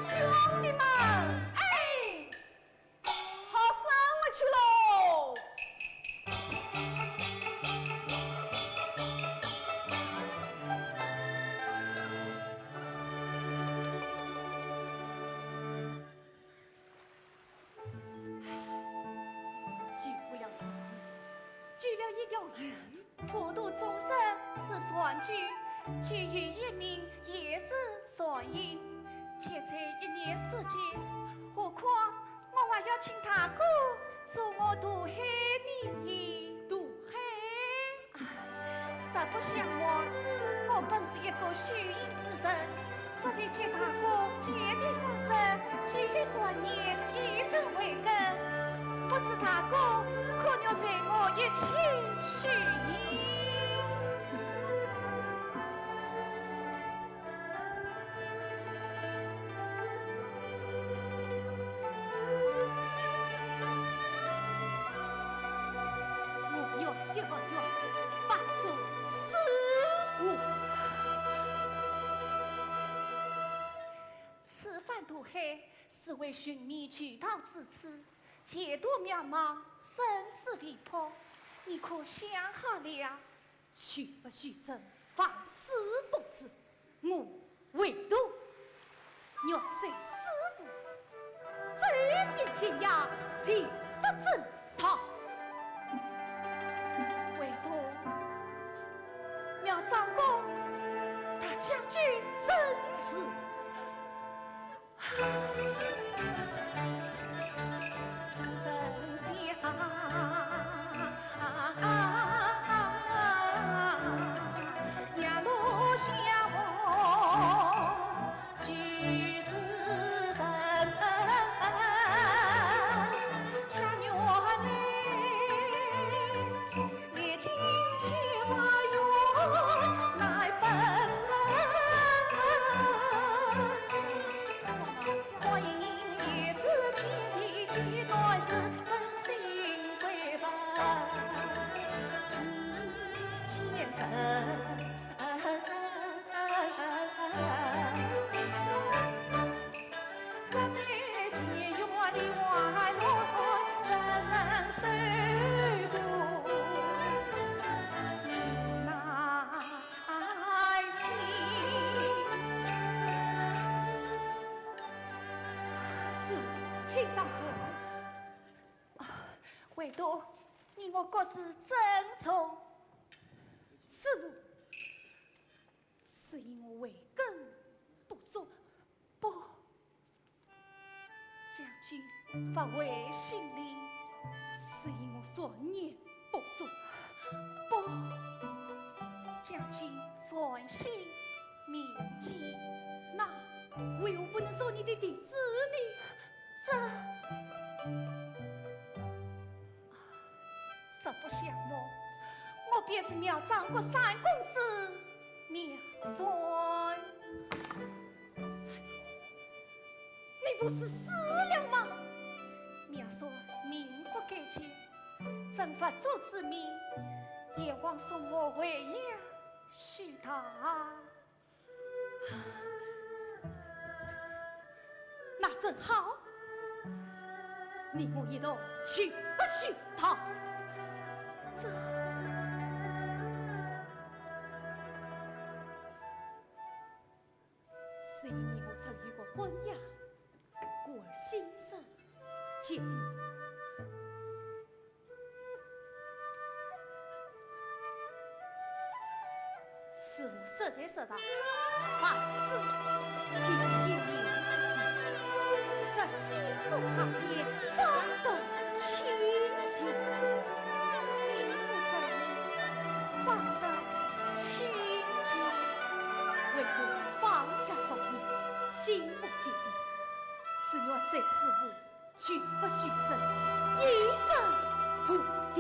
兄弟们，哎，好生回去喽。救不了船，救了一条鱼。 普渡众生是船救，救鱼一命也是船因。现在一念之间，何况我还要请大哥助我渡海呢。渡海？啊，实不相瞒，我本是一个修行之人， 实在见大哥前地放生，给予善念，以诚为根，不知大哥可愿随我一起修行？苦海是为寻觅求道之处，前途渺茫，生死未卜，你可想好了？ 去不许朕放肆不知，我唯独玉山师父，走遍天涯，寻得正道。唯独苗长公，他将军真是 师父，请上座。啊，唯独你我各自珍重。师父，是因我慧根不足，不， 将军发为心里，是因我算念不足。不，将军算心铭记。那为何不能做你的弟子呢？这，实不相瞒，我便是苗长国三公子苗传。 你不是死了吗？苗传命不改期，朕佛祖之命，前往送我回阳许道。那正好，你我一同去不许道。这，是因你我曾有过婚约，故而心生芥蒂。师父实在说道，凡事尽在一念之间，若心不杂念，方得清净。心不杂念，方得清净。唯有放下杂念，心不芥蒂，只愿随师父去不许朕，以证菩提。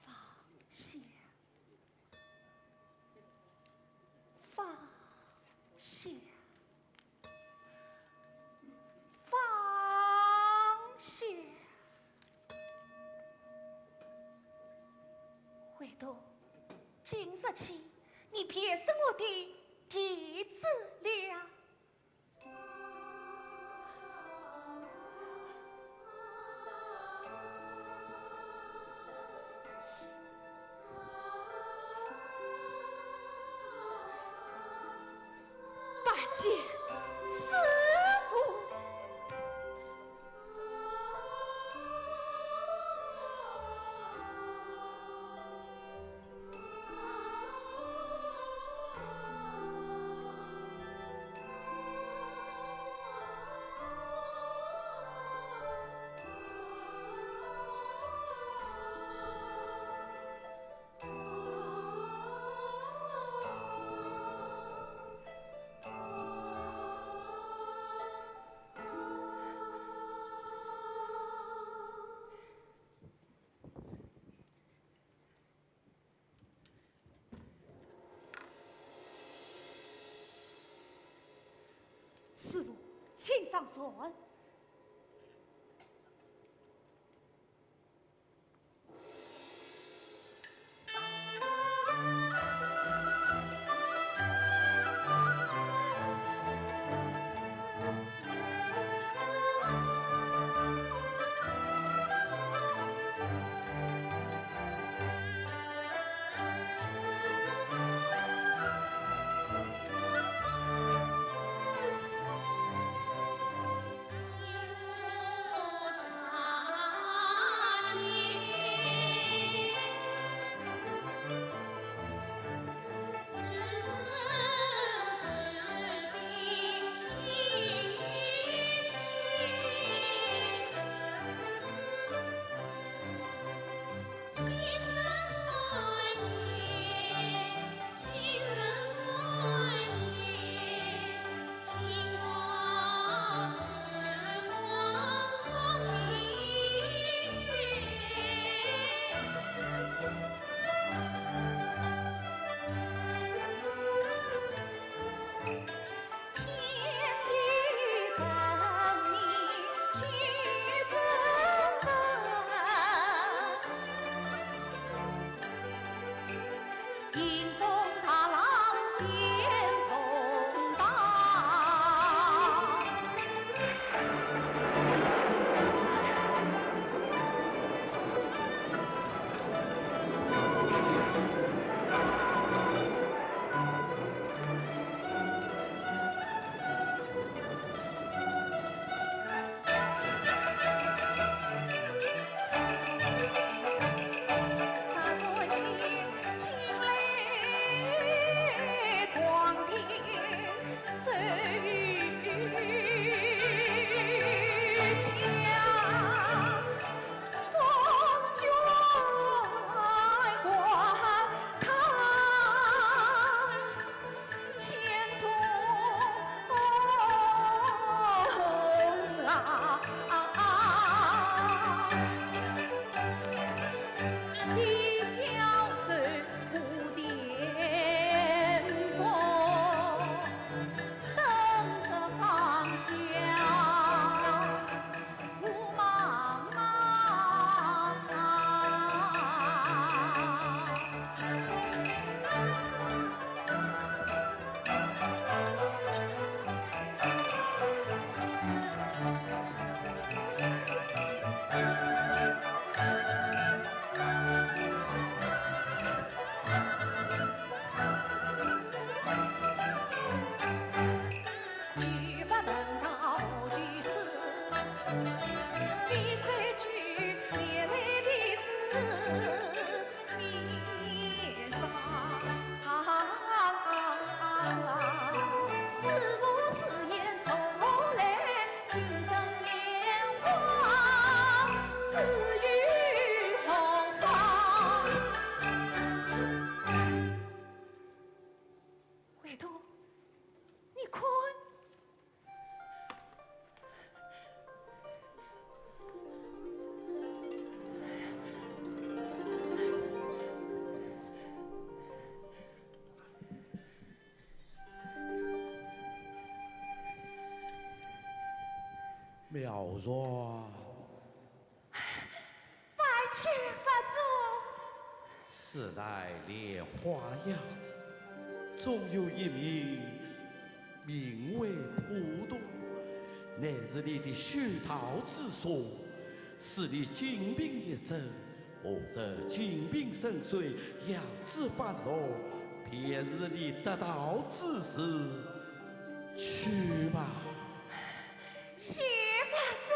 放下，放下，放下。唯独今日起，你便是我的弟子了。 拜见师父。 师父，请上船。妙容。拜见佛祖。此乃莲花呀，终有一名名为普陀，乃是你的修道之所，是你金瓶一尊， 何日金瓶盛衰，养子发落，便是你得道之时。去吧。谢佛祖。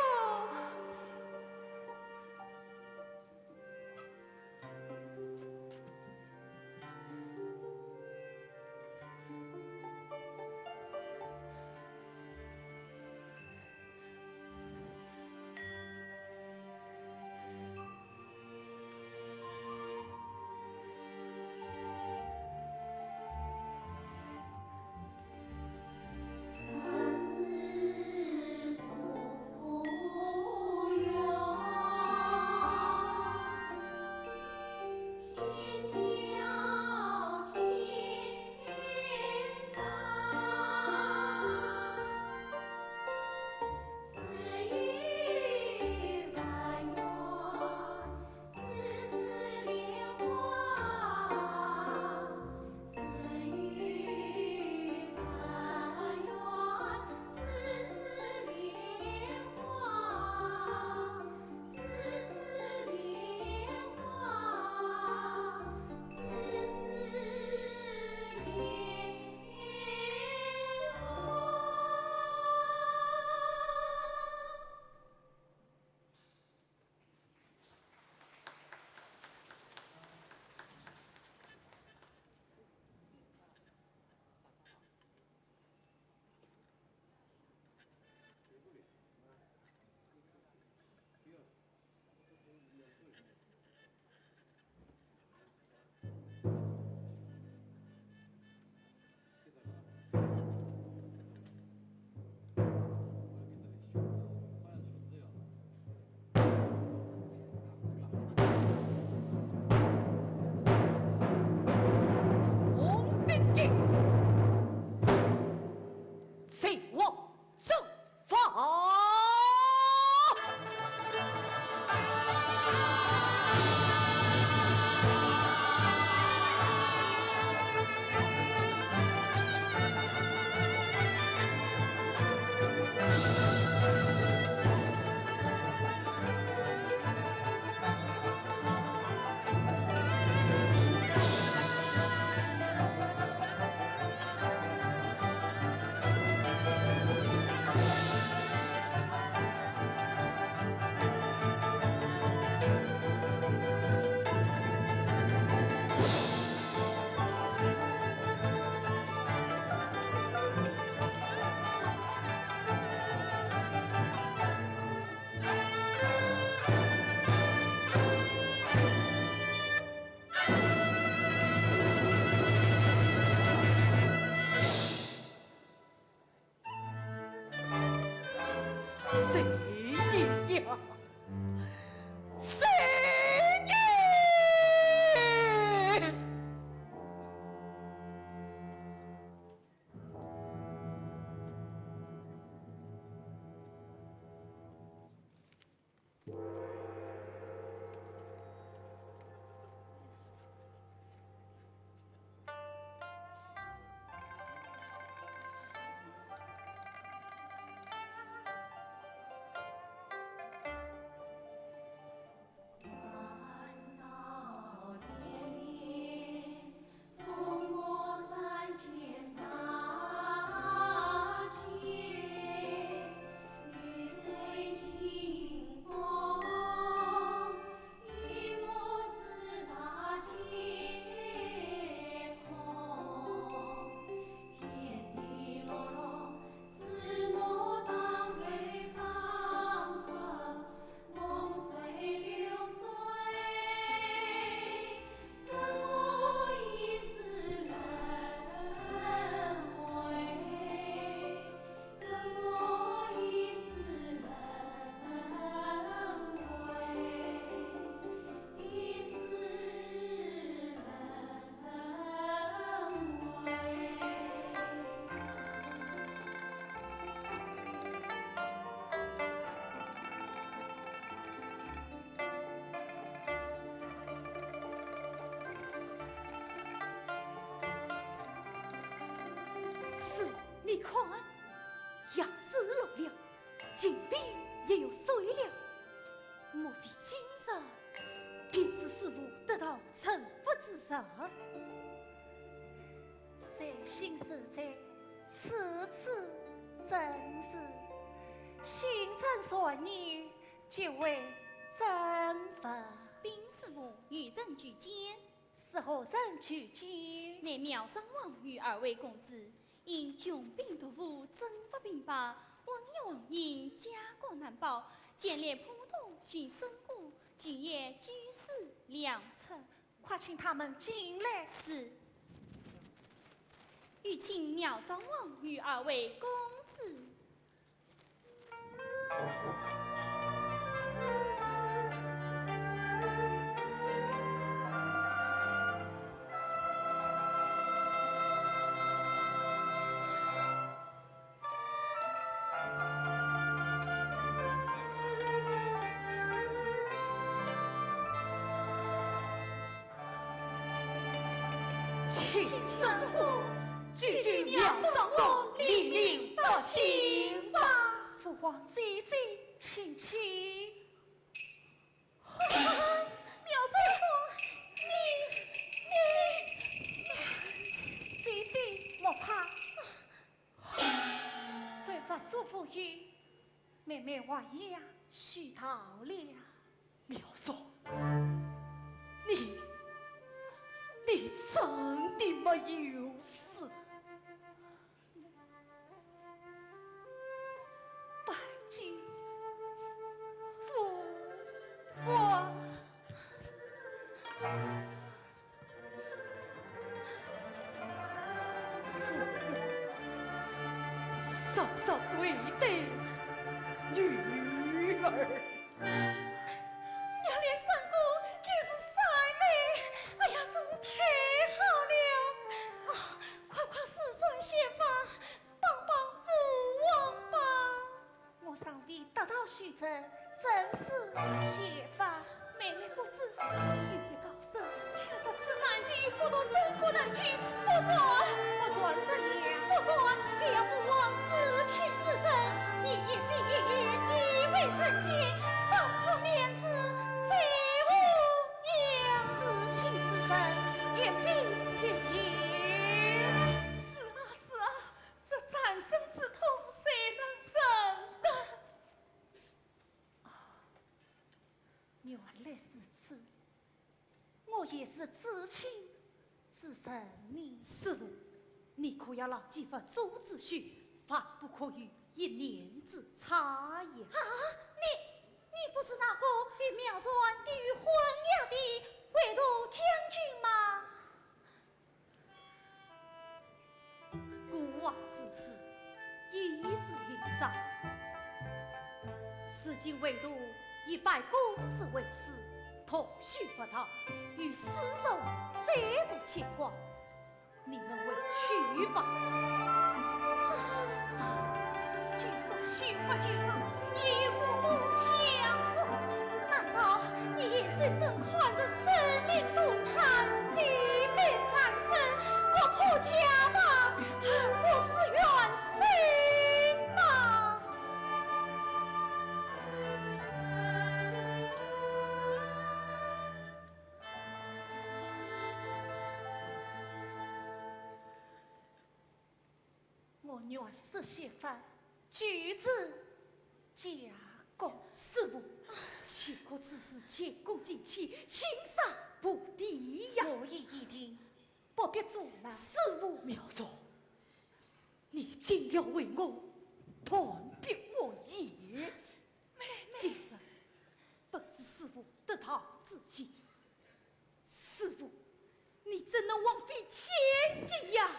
谁呀？谁呀？杨子落了，金匕也有碎了，莫非今日便是师父得到惩罚之日？随心似箭，此次正是，心正善念，即为真佛。禀师父，有人求见。是何人求见？乃苗庄王与二位公子， 因穷兵黩武征伐兵败，望一望因家国难保，前来普陀寻僧姑，求一居士两处。快请他们进来。是。有请苗庄王与二位公子。 请师父，救救苗庄王，利民百姓吧。父王姐姐，请起。苗师兄，你，你……姐姐，莫怕。 虽佛祖无恙，妹妹还要修道了。苗叔，你，你真的没有死？拜见父王。 嫂嫂对待女儿。原来三哥就是三妹，哎呀，真是太好了！啊，快快施展仙法，帮帮父王吧！ 我尚未得道修成，怎施仙法？妹妹不知，有一高僧，恰说此男女不渡，生不能救，不传，不传怎样？不传，便要父王至亲至深，一言必应，一为人杰，方可免之，再无恙。至亲至深，言必应。是啊，是啊， 这战身之痛，谁能忍得？啊，原来如此，我也是至亲至深呢。师父，你可要牢记佛祖之训，凡不可有一念之差呀。啊，你，你不是那个与苗传抵御昏鸦的卫都将军吗？ 古往之事，已是云散。如今卫都以拜公子为师，同修佛道，与世俗再无牵挂。你们回去吧。这，就算修法修道， 也与父母相违。难道你眼睁睁看着生灵涂炭，姐妹伤身，国破家亡，恨不是冤枉吗？我愿施仙法， 救子家国。师父，乾坤之事前功尽弃，轻率不提呀。我意已定，不必阻拦。师父。苗叔，你竟要为我断绝恶言。妹妹。今日本是师父得道之期， 师父，你怎能枉费天机呀？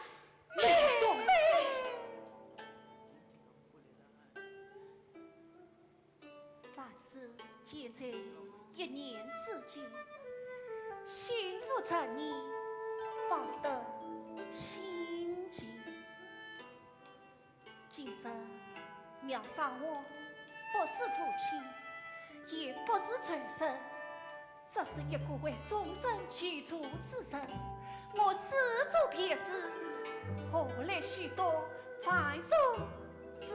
妹妹。凡事皆在一念之间，心无杂念，方得清净。 今日苗庄王不是父亲，也不是仇人，只是一个为众生求助之人。我施主便是，何来许多繁琐之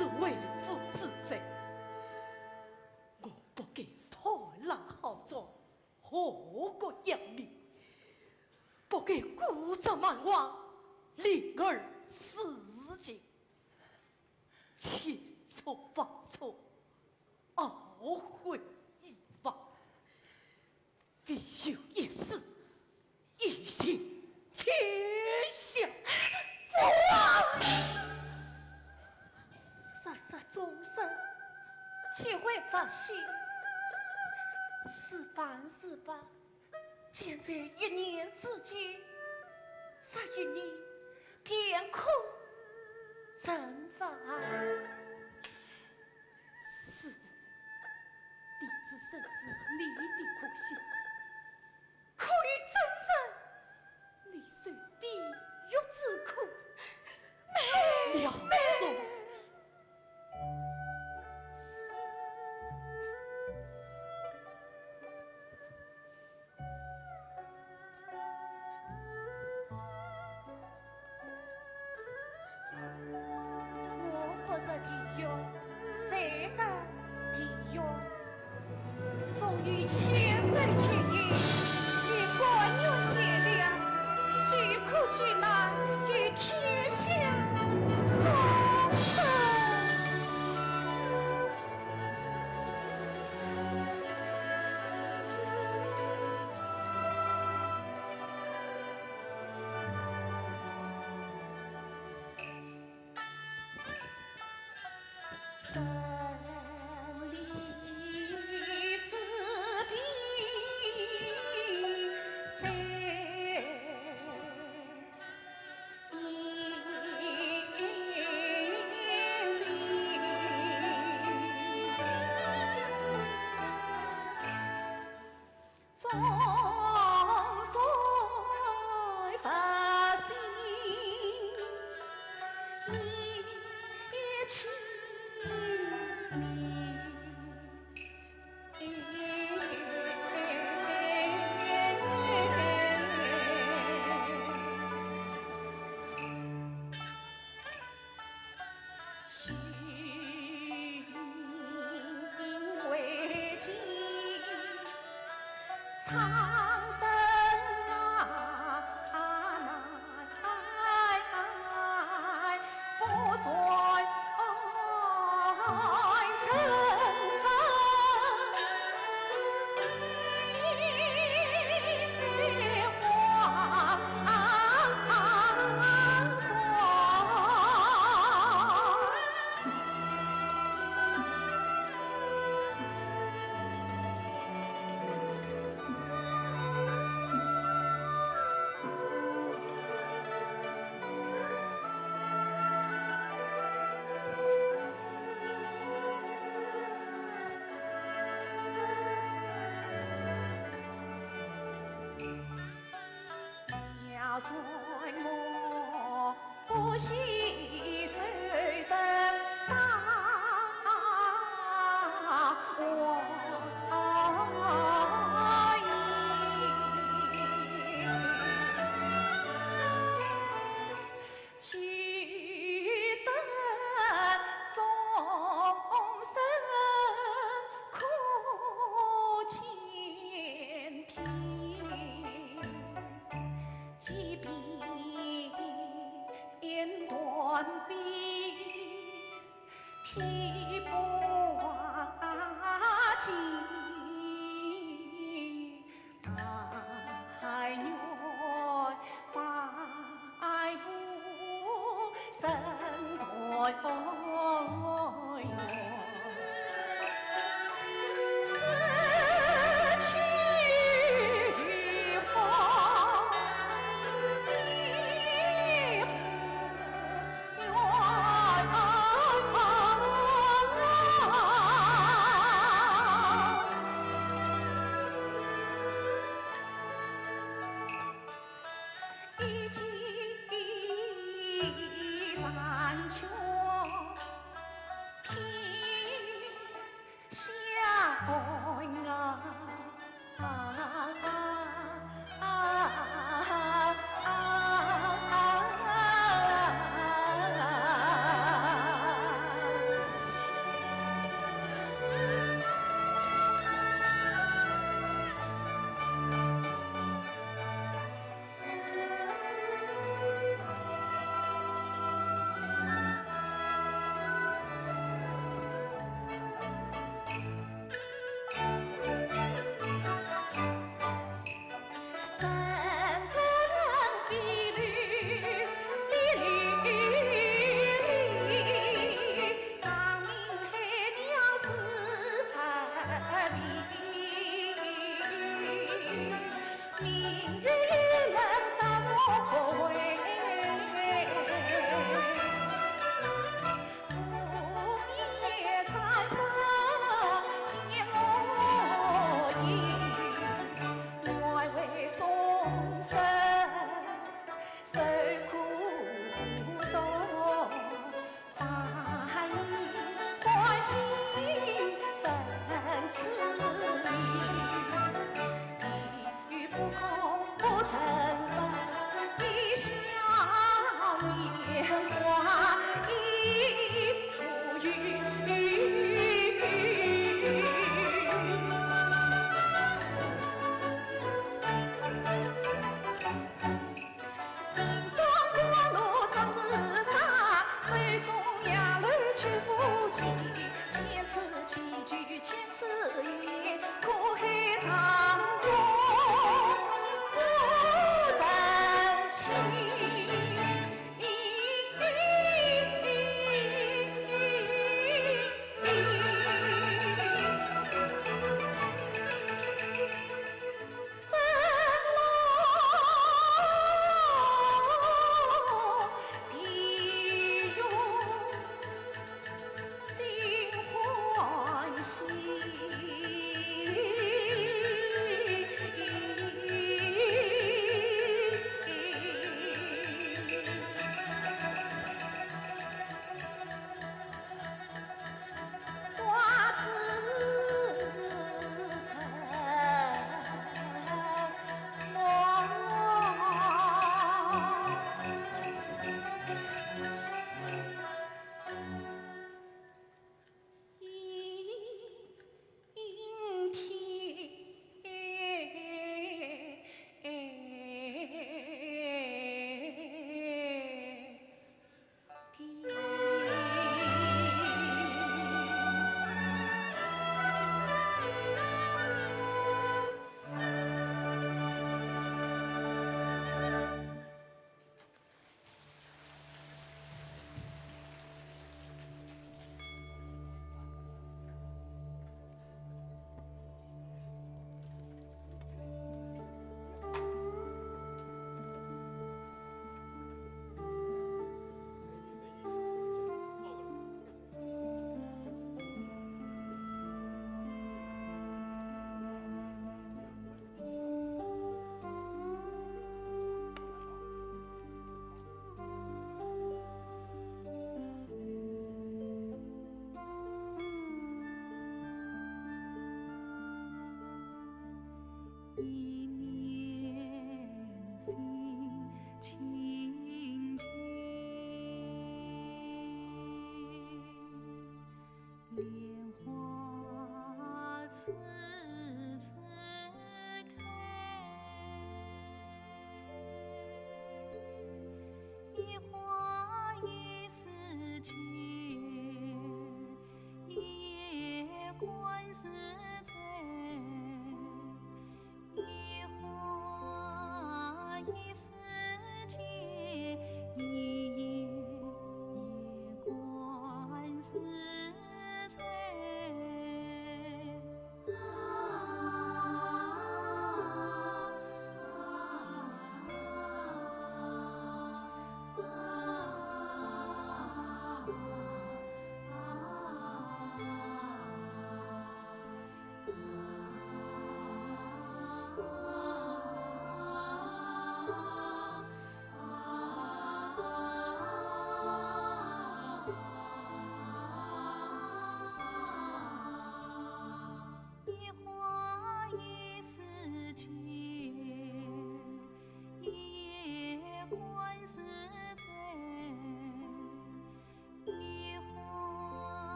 是为父之罪，我不该贪恋豪装，祸国殃民，不该故作蛮荒，凌辱四界，千错万错，懊悔已亡。 唯有一死，以谢天下。父王！杀杀众生，皆为佛心。是凡是法，尽在一念之间。这一念，便可成佛。 师父，弟子深知你的苦心，可有真人，你受地狱之苦，妹妹。我不入地狱，谁入地狱？终有千手千眼，以甘愿贤良，救苦救难于天下众生。